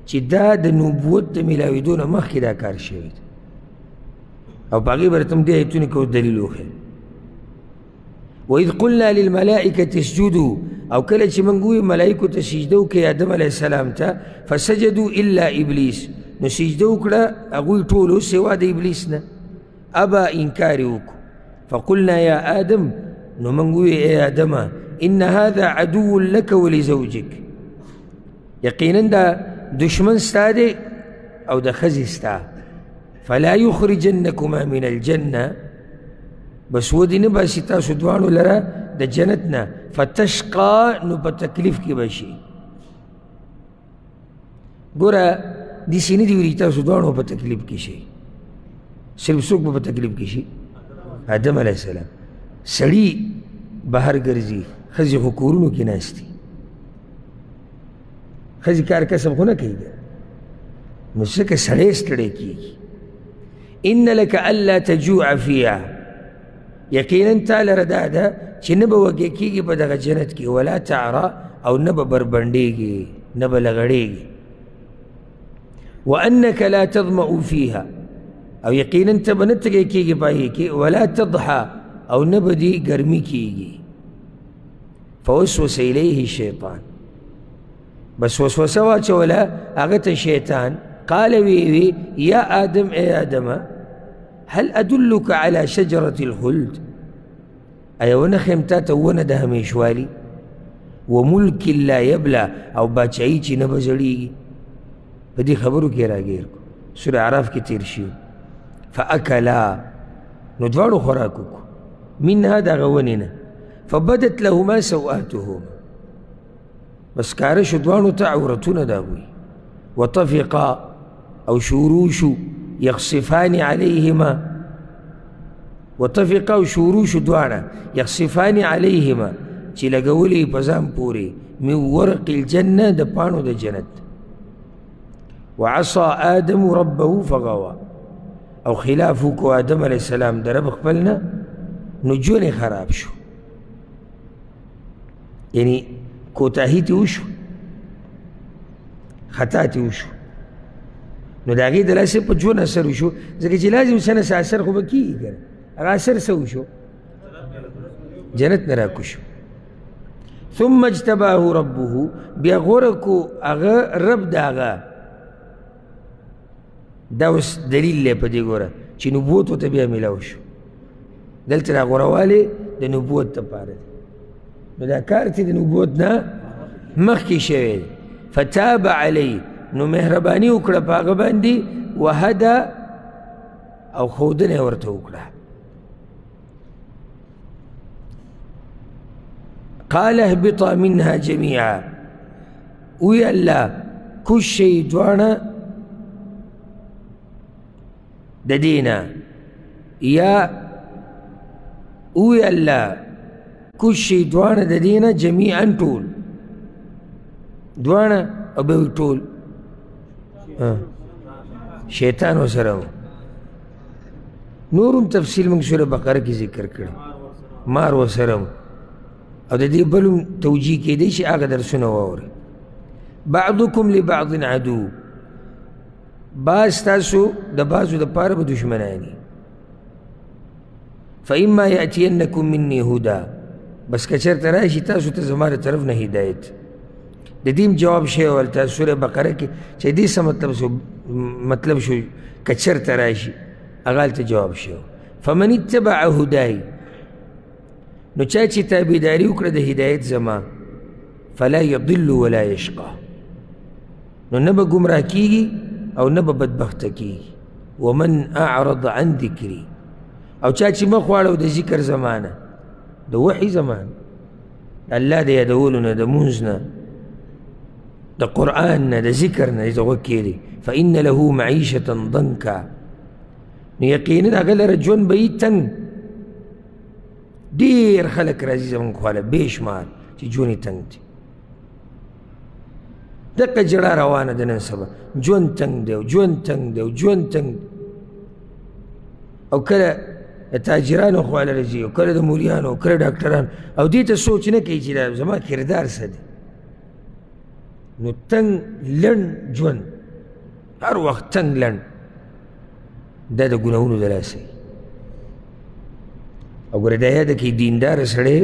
S1: چې دا د نبوت د میلاوېدو نه مخکې دا کار شوی دی، او په هغې باندې ته هم دې ایتونو کې اوس دلیل وښیم. وإذ قلنا للملائکة اسجدوا، او کله چې موږ وویل ملائکو ته سجده وکړئ آدم علیه السلام ته، فسجدوا الا ابلیس، نو سجده وکړه هغوی ټولو سوا د ابلیس نه، ابا انکار یې وکړو. فقلنا یا آدم، نو موږ وویل ای آدمه ان هذا عدو لک ولزوجک، یقینا دا دشمن ستا دی او د ښځې ستا، فلا یخرجنکما من الجنة، بس ودې نه باسي تاسو دواړو لره د جنت نه، فتشقا، نو په تکلیف کې به شي. ګوره داسې نه دي ویلي چې تاسو دواړو په تکلیف کې شئ، صرف څوک به په تکلیف کې شي؟ آدم علیه السلام. سړي بهر ګرځي، ښځې خو کورونو کې ناست دي، ښځې کار کسب خو نه کوي، نو ځکه سړی ستړی کېږي. ان لک الا تجوع فیها، یقینا تا لره دا ده چې نه به وږی کېږي په دغه جنت کې، ولا تعرا، او نه به بربنډېږي، نه به لغړېږي. وانک لا تظمأ فیها، او یقینا ته به نه تږی کېږي په هغې کې، ولا تضحا، او نه به دې ګرمي کېږي. فوسوس الیه الشیطان، بس وسوسه واچوله هغه ته شیطان، قال وی وی یا آدم، ای آدمه، هل ادلک علی شجرة الخلد، ایا ونه ښیم تا ته ونه د همیشوالي، وملک لا یبلا، او باچایي چې نه به زړېږي. په دې خبرو کې راګیر کړو، سورة اعراف کې تېر شوي. فاکلا، نو دواړو خوراک وکړو، منها دغه ونې نه، فبدت لهما سوآتهما، بس ښکاره شو دواړو ته عورتونه د هغوی. وطفقا، او شروع شو، یخصفان علیهما، وطفقا، او شروع شو دواړه، یخصفان علیهما، چې لګولې په ځان پورې، من ورق الجنة، د پاڼو د جنت. وعصى آدم ربه فغوى، او خلاف وکړو آدم علیه السلام د رب خپل نه، نو ژوند یې خراب شو، یعنی کوتاهي ترې وشو، خطا ترې وشو، نو د هغې د لاسه په ژوند اثر وشو، ځکه چې لازم څه نه څه اثر خو به کېږي که نه، هغه اثر څه وشو؟ جنت نه راکوشو. ثم اجتباه ربه، بیا غوره کو هغه رب د هغه. دا اوس دلیل دی په دې ګوره چې نبوت ورته بیا میلاو شو. دلته دا غورهوالی د نبوت دپاره دی، نو دا کار چې د نبوت نه مخکې شوی دی. فتاب علیه، نو مهرباني وکړه په هغه باندې، وهدا، او ښودنه یې ورته وکړه. قال اهبطا منها جميعا، وی الله کوز شئ دواړه د دې نه، یا وی الله کوز شئ دواړه د دې نه، جمیعا ټول، دواړه او بیا وایي ټول، شیطان ورسره و. نور هم تفصیل موږ سوره بقره کې ذکر کړی، مار ورسره و، او د دې بل هم توجیه کېدی شي، هغه درسونه واورئ. بعضکم لبعض عدو، بعض تاسو د بعضو دپاره به دښمنان یئ. فإما یأتینکم مني هدی، بس که چېرته راشي تاسو ته زما د طرف نه هدایت. د دې هم جواب شوی و هلته سوره بقره کې چې دې څه مطلب شو، مطلب شو که چېرته راشي، هغه هلته جواب شوی. فمن اتبع هدای، نو چا چې تابعداري وکړه د هدایت زما، فلا یضل ولا یشقا، نو نه به ګمراه کېږي او نه به بدبخته کېږي. ومن اعرض عن ذکري، او چا چې مخ واړو د ذکر زمانه، د وحي زمانه، د الله د یادولو نه، د مونځ نه، د قرآن نه، د ذکر نه دې ته غوږ کښېږدي، فإن له معیشة ضنکا، نو یقینا هغه لره ژوند به یې تنګ. ډېر خلک راځي زموږ خواله بې شمار چې ژوند یې تنګ دی، دقه جړه روانه ده نن سبا، ژوند تنګ دی، ژوند تنګ دی، ژوند تنګ دی. او کله د تاجرانو خواله راځي، او کله د مولیانو، او کله ډاکټرانو، او دې ته سوچ نه کوي چې دا زما کردار څه دی. نو تنګ لنډ ژوند، هر وخت تنګ لنډ، دا د ګناهونو د لاسه وي. او ګوره دا یاده کړئ، دینداره سړی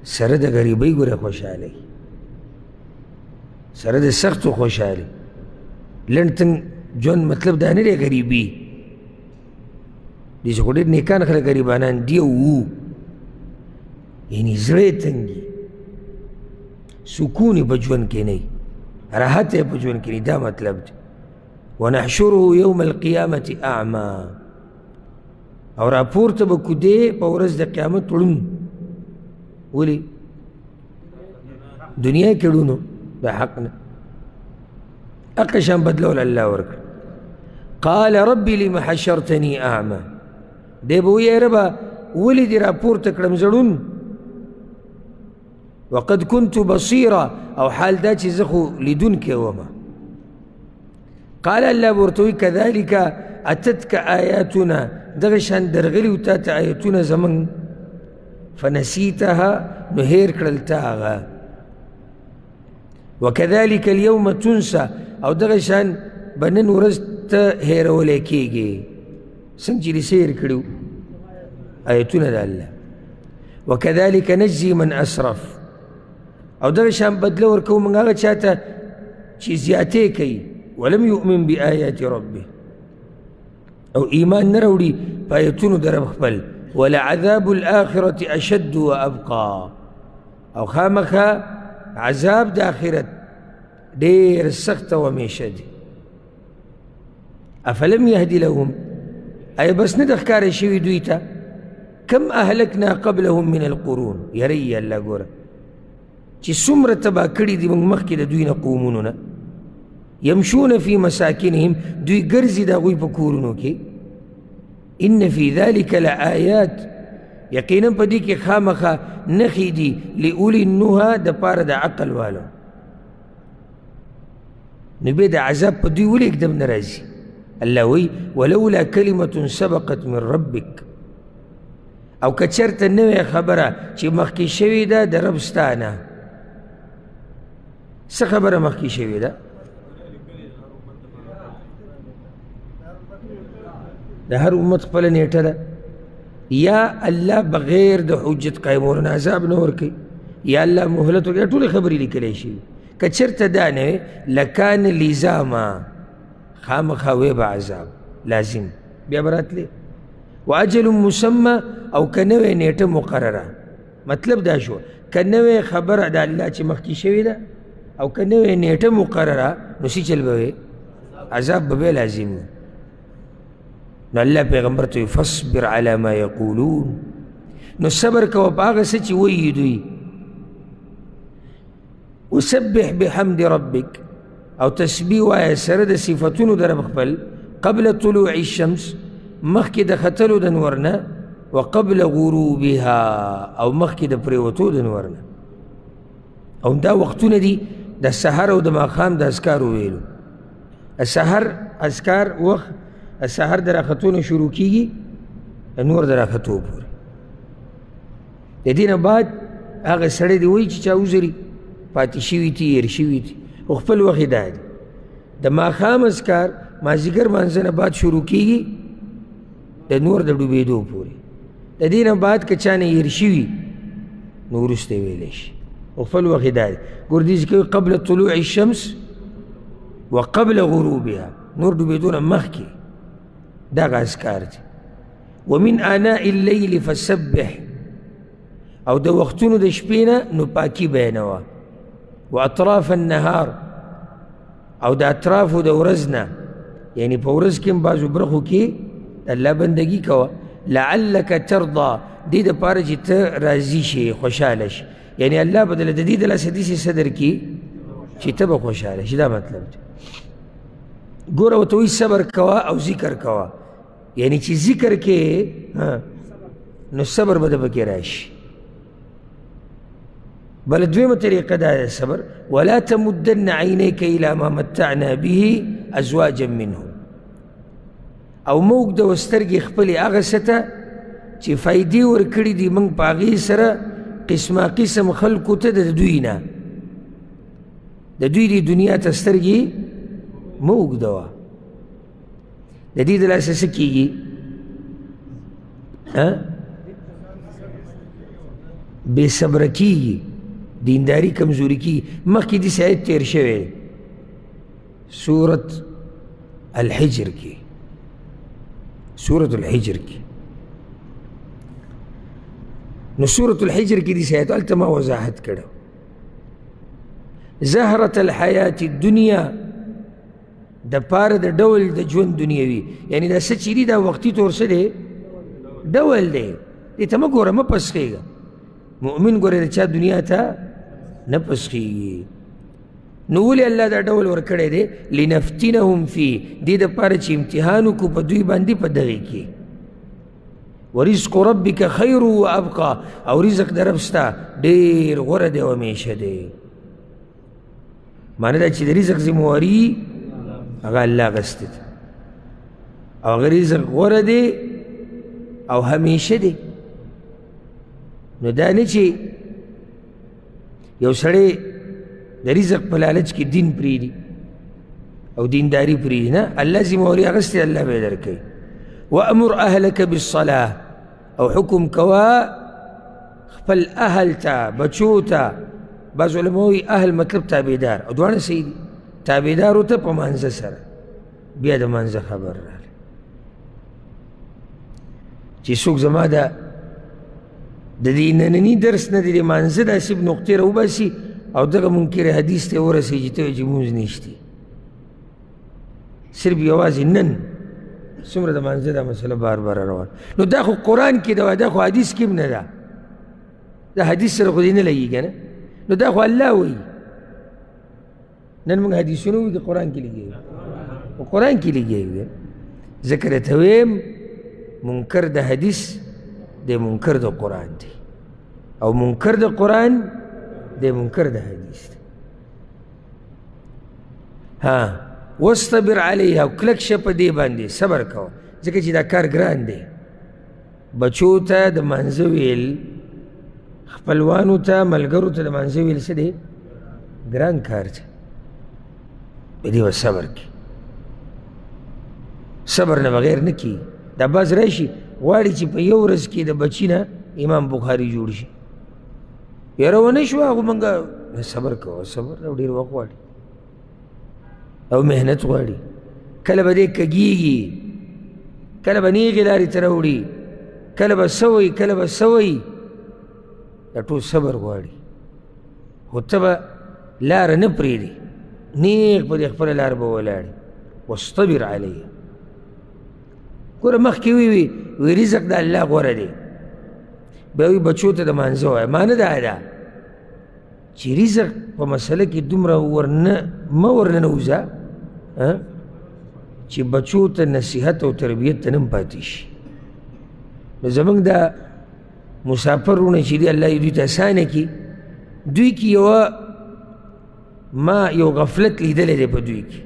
S1: سره د غریبۍ ګوره خوشحاله وي، سره د سختو خوشحاله. لنډ تنګ ژوند مطلب دا نه دی غریبي، داسې خو ډېر نیکان خلک غریبانان دي او وو، یعنې زړه یې تنګ وي، سکون یې په ژوند کې نه وي، راحت یې په ژوند کې نه وي، دا مطلب دی. ونحشره یوم القیامة اعمی، او راپورته به کړو دی په ورځ د قیامت ړوند. ولې؟ دنیا کې ړوند د حق نه، هغه شان بدله ول الله ورکړه. قال ربي لم حشرتني اعمی، دی به وایي ای ربه ولې دې راپورته کړم زه ړوند؟ وقد كنت بصیرا، او حال دا چې زه خو لیدونکی ومه. قال الله به ورته وایي كذلك اتتك آیاتنا، دغه شان درغلي وو تا ته آیتونه زموږ، فنسیتها، نو هېر کړل تا هغه. وكذلك اليوم تنسى، او دغه شان به نن ورځ ته هېرولی کېږي، څنګه چې دې څه هېر کړي وو آیتونه د الله. وكذلك نجزي من اسرف، او دغه شان بدله ورکوو موږ هغه چا ته چې زیاتې کوي، ولم یؤمن بآیات ربه، او ایمان نه راوړي په آیتونو د رب خپل. ولعذاب الآخرة اشد وابقى، او خامخا عذاب د آخرت ډېر سخت او همیشه دی. افلم یهدي لهم، ایا بس نه ده ښکاره شوي دوی ته کم اهلکنا قبلهم من القرون؟ یری الله ګوره چې څومره تباه کړي دي موږ مخکې د دوی نه قومونو نه. یمشون فی مساکنهم، دوی ګرځي د هغوی په کورونو کې. ان فی ذلک لآیات، یقینا په دې کې خامخا نښې دي لأولي النهى، دپاره د عقل والو. نو بیا د عذاب په دوی ولې اقدم نه راځي؟ الله وایي ولولا کلمة سبقت من ربک، او که چېرته نوې خبره چې مخکې شوې ده د رب ستا نه. څه خبره مخکې شوې ده؟ د هر امت خپله نیټه ده. یا الله بغیر د حجت قایمولو نه عذاب نه ورکوي، یا الله مهلت ورکوي، ټولې خبرې لیکلی شوي. که چېرته دا نه وي لکان لزاما، خامخا وی به عذاب لازم بیا به راتلې. واجل مسمى، او که نه وی نیټه مقرره. مطلب دا شو که نه وی خبره د الله چې مخکې شوې ده او که نه وی نیټه مقرره، نو څه چل به وي؟ عذاب به بیا لازم وي. نو الله پیغمبر ته وایي فاصبر علی ما یقولون، نو صبر کوه په هغه څه چې وایي دوی. وسبح بحمد ربک، او تسبیح وایه سره د صفتونو د رب خپل، قبل طلوع الشمس، مخکې د ختلو د نور نه، وقبل غروبها، او مخکې د پرېوتو د نور نه. او دا وختونه دي د سحر او د ماښام د اذکارو ویلو. سحر اذکار وخت سحر د راختو نه شروع کیږي د نور د راختو پورې. د دې نه بعد هغه سړی دی وایي چې چا وزري پاتې شوي دي، هېر شوي دي، خو خپل وخت یې دا دی. د ماښام اذکار مازدیګر لمانځه نه بعد شروع کیږي د نور د ډوبېدو پورې. د دې نه بعد که چا نه هېر شوي نو وروسته یې ویلی شي، خو خپل وخت یې دا دی. ګور دې ځکه قبل طلوع الشمس وقبل غروبها، نور ډوبېدو نه مخکې دغه اذکار دي. ومن آناء الليل فسبح، او د وختونو د شپې نه نو پاکي بیانوه. واطراف النهار، او د اطرافو د ورځ نه، یعنی په ورځ کې هم بعضو برخو کې د الله بندګي کوه. لعلک ترضا، دې دپاره چې ته راضي شې، خوشحاله شې. یعنی الله به درله د دې د لاسه داسې څه درکړي چې ته به خوشحاله شې، دا مطلب دی. ګوره ورته وایي صبر کوه او ذکر کوه، یعنی چې ذکر کې نو صبر به د پکې راشي. بله دویمه طریقه دا ده صبر، ولا تمدن عینیک الی ما متعنا به ازواجا منهم، او مه اوږدوه سترګې خپلې هغه څه ته چې فایدې ورکړي دي موږ په هغې سره قسمه قسم خلکو ته د دوی نه. د دوی دې دنیا ته سترګې مه اوږدوه. د دې د لاسه څه کېږي؟ بې صبره کېږي، دینداري کمزوري کېږي. مخکې داسې آیت تېر شوی سورة الحجر کې، سورة الحجر کې. نو سورة الحجر کې داسې آیت هلته ما وضاحت کړی. زهرة الحیات الدنیا د پاره د ډول د ژوند دنیوي، یعنې دا څه چې دي دا وقتي طور څه دی؟ ډول دی. دې ته مه ګوره، مه پسخېږه. مؤمن ګوره د چا دنیا ته نه پسخېږي. نو ولې الله دا ډول ورکړی دی؟ لنفتنهم فيه، دې دپاره چې امتحان وکړو په دوی باندې په دغې کې. ورزق ربک خیر و ابقا، او رزق د رب ستا ډېر غوره دی او همیشه دی. معنی دا چې د رزق ذمهواري هغه الله اخیستې ده، او هغه رزق غوره دی او همیشه دی. نو دا نه چې یو سړی د رزق په لالچ کې دین پرېږدي او دینداري پرېږدي، نه، الله ذمهواري اخیستې، الله به یې درکوي. وأمر أهلك بالصلاة، او حکم کوه خپل اهل ته، بچو ته. بعض علما وایي اهل مطلب تابعدار، او دواړه صحیح دي. تابعدارو ته په مانځه سره بیا د مانځه خبر راغله چې څوک زما د دې ننني درس نه د دې مانځه داسې نقطې راوباسي او دغه منکر حدیث ته ورسېږي چې ته وایې چې مونځ نشتي، صرف یوازې نن څومره د مانځه دا مسله بار بار روان. نو دا خو قرآن کې ده، دا خو حدیث کې هم نه ده، دا حدیث سره خو دې نه لګېږي که نه. نو دا خو الله وایي. نن موږ حدیثونه وایو که قرآن کې لګېږي؟ قرآن کې لګېږي. ځکه درته ویم منکر د حدیث دی، منکر د قرآن دی، او منکر د قرآن دی، منکر د حدیث دی. ها واصطبر علیها، او کلک شه په دې باندې صبر کوه، ځکه چې دا کار ګران دی. بچو ته د مانځه ویل، خپلوانو ته، ملګرو ته د مانځه ویل څه دی؟ ګران کار دی. په دې به صبر کړي، صبر نه بغیر نه کېږي. دا بعض راشي غواړي چې په یو ورځ کې د بچي نه امام بخاري جوړ شي، یاره ونه شوه هغه مونږ صبر کوه، صبر ډېر وخت غواړي او محنت غواړي. کله به دې کږېږي، کله به نیغې لارې ته راوړي، کله به څه وایي، کله به څه وایي. دا ټول صبر غواړي، خو ته به لاره نه پرېږدې، نیغ په دې خپله لاره به ولاړې. واصطبر علیه. ګوره مخکې وی وی رزق د الله غوره دی، بیا وی بچو ته د مانځه وایه. معنی دا ده چې رزق په مسله کې دومره ورنه مه ورننوځه چې بچو ته نصیحت او تربیت ته نه پاتې شي. نو زموږ دا مسافر وروڼه چې دي، الله یې دوی ته اسانه کړي، دوی کې یوه ما یو غفلت لیدلی دی په دوی کې،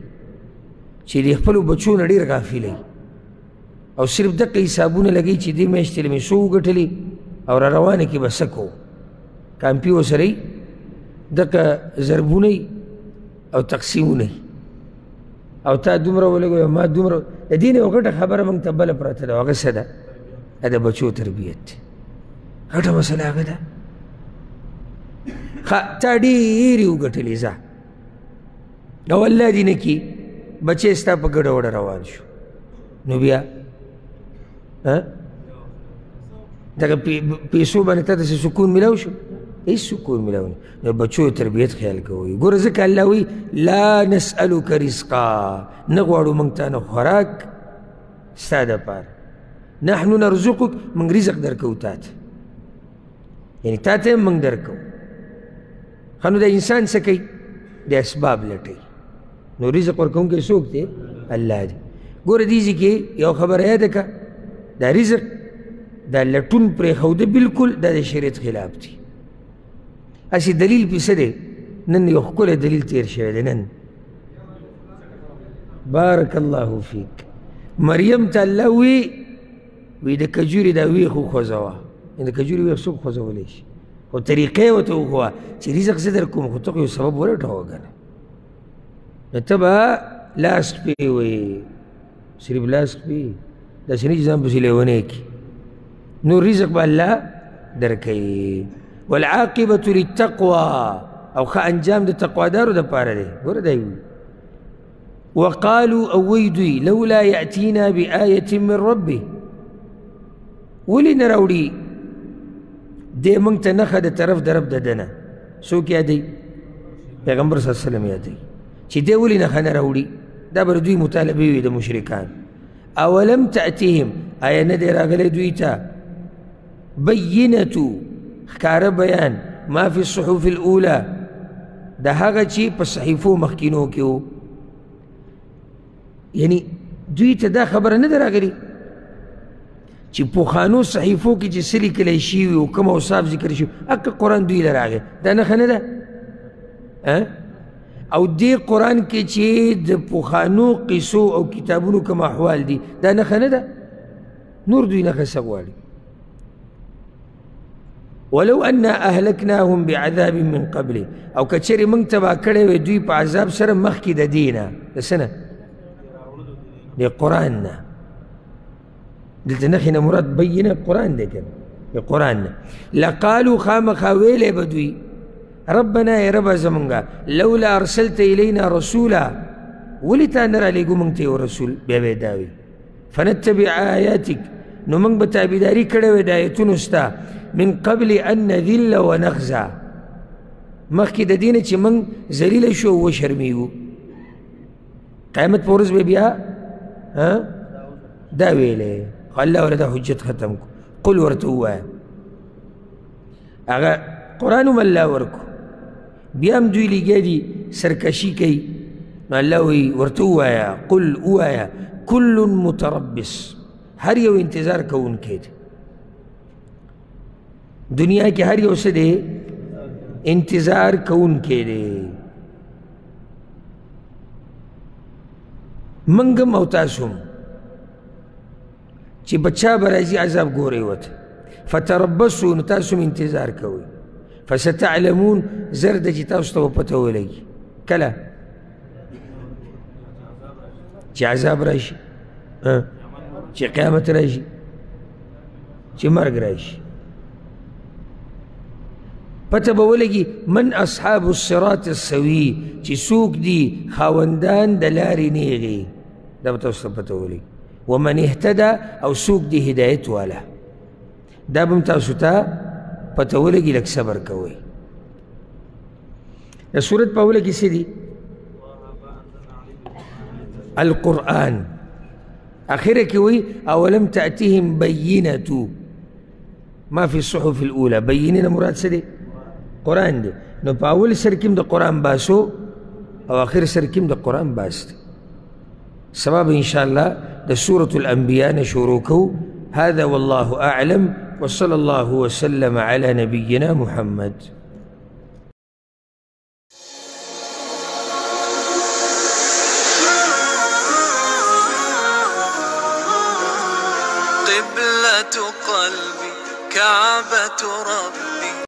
S1: چې د خپلو بچو نه ډېر غافل وي او صرف دقه حسابونه لګوي چې دې میاشتې له مې څو وګټلې او را روانه کې به څه کوو. کامپي ورسره وي، دقه ضربونه وي او تقسیمونه وي، او تا دومره ولګوي ما دومره. د دې نه یوه غټه خبره موږ ته بله پرته ده، هغه څه ده؟ د بچو تربیت دی. غټه مسله هغه ده. ښه تا ډېرې وګټلې، ځه او الله دې نه کړي بچی ستا په ګډه وډه روان شو، نو بیا دغه پیسو باندې تا ته څه سکون میلاو شو؟ هېڅ سکون میلاو نه. نو بچو تربیت خیال کوئ. ګوره ځکه الله وایي لا نسألک رزقا، نه غواړو موږ تا نه خوراک ستا دپاره، نحن نرزقک، موږ رزق درکوو تا ته، یعنې تا ته هم موږ درکوو. ښه نو دا انسان څه کوي؟ د اسباب لټوي. نو رزق ورکوونکی څوک دی؟ الله دی. ګوره دې ځای کې یو خبره یاده کړه، دا رزق دا لټون پرېښوده بالکل دا د شریعت خلاف دی. هسې دلیل پې څه دی؟ نن یو ښکلی دلیل تېر شوی دی نن. بارک الله فیک. مریم ته الله وی وی د کجورې دا ویښ وخوځوه، د کجورې ویښ څوک خوځولی شي؟ خو طریقه یې ورته وښوه چې رزق زه در کوم، خو ته خو یو سبب ولټوه که نه. نو ته به لاس پې وایې، صرف لاس پې، داسې نه چې ځان پسې لیونی کړي. نور رزق به الله درکوي. والعاقبة للتقوى، او ښه انجام د تقوادارو دپاره دی. ګوره دا وایي وقالوا او وایي دوی لولا یأتینا بآیة من ربه، ولې نه راوړي دی موږ ته نښه د طرف د رب د ده نه؟ څوک یادوي؟ پیغمبر صلی الله علیه وسلم یادوي چې دی ولې نښه نه راوړي. دا به د دوی مطالبې وي د مشرکان. اولم تأتهم، آیا نه دی راغلی دوی ته بینتو ښکاره بیان ما فی الصحف الاولی، د هغه چې په صحیفو مخکینو کې و؟ یعنی دوی ته دا خبره نه ده راغلې چې پخوانو صحیفو کې چې څه لیکلی شوي او کوم اوصاف ذکر شوي، هکه قرآن دوی له راغی. دا نښه نه ده؟ او دې قرآن کې چې د پخوانو قصو او کتابونو کوم احوال دي، دا نښه نه ده؟ نور دوی نښه څه غواړي؟ ولو أنا أهلكناهم بعذاب من قبله، او که چېرې موږ تباه کړی وی دوی په عذاب سره مخکې د دې نه، د څه نه؟ د قرآن نه. دلته نښې نه مراد بینه قرآن دی که نه، د قرآن نه. لقالو، خامخا ویلی به دوی ربنا ای ربه زمونږه لولا ارسلت الینا رسولا، ولې تا نه رالیږو موږ ته یو رسول؟ بیا به یې دا وي فنتبع آیاتک، نو موږ به تابعداري کړې وی د آیتونو ستا من قبل ان نذل ونخزا، مخکې د دې نه چې موږ ذلیله شو او وشرمېږو. قیامت په ورځ به بیا دا ویلی، خو الله ورته دا حجت ختم کړو. قل ورته ووایه، هغه قرآن هم الله ورکو، بیا هم دوی لګیا دي سرکشي کوي. نو الله وایي ورته ووایه، قل ووایه کل متربص، هر یو انتظار کوونکی دی. دنیا کې هر یو څه دی؟ انتظار کوونکی دی. موږ هم او تاسو هم چې په چا به راځي عذاب ګورئ ورته. فتربصو، نو تاسو هم انتظار کوئ. فستعلمون، زر ده چې تاسو ته به پته ولګي کله چې عذاب راشي، چې قیامت راشي، چې مرګ راشي. پته به ولګي من اصحاب الصراط السوي، چې څوک دي خاوندان د لارې نیغې، دا به تاسو ته پته ولګي. ومن اهتدى، او څوک دي هدایت والا، دا به هم تاسو ته پته ولګي. لږ صبر کوئ. د سورت په اوله کې څه دي؟ القرآن. آخره کې وایي اولم تأتهم بینة ما فی الصحف الاولى. بینه نه مراد څه دی؟ قرآن دی. نو په اول سر کې هم د قرآن باسو او آخر سر کې هم د قرآن باس دی. سبب إن شاء الله د سورة الأنبياء نه شروع کوو. هذا والله أعلم، وصلى الله وسلم على نبينا محمد.
S2: قبلة قلبي كعبة ربي.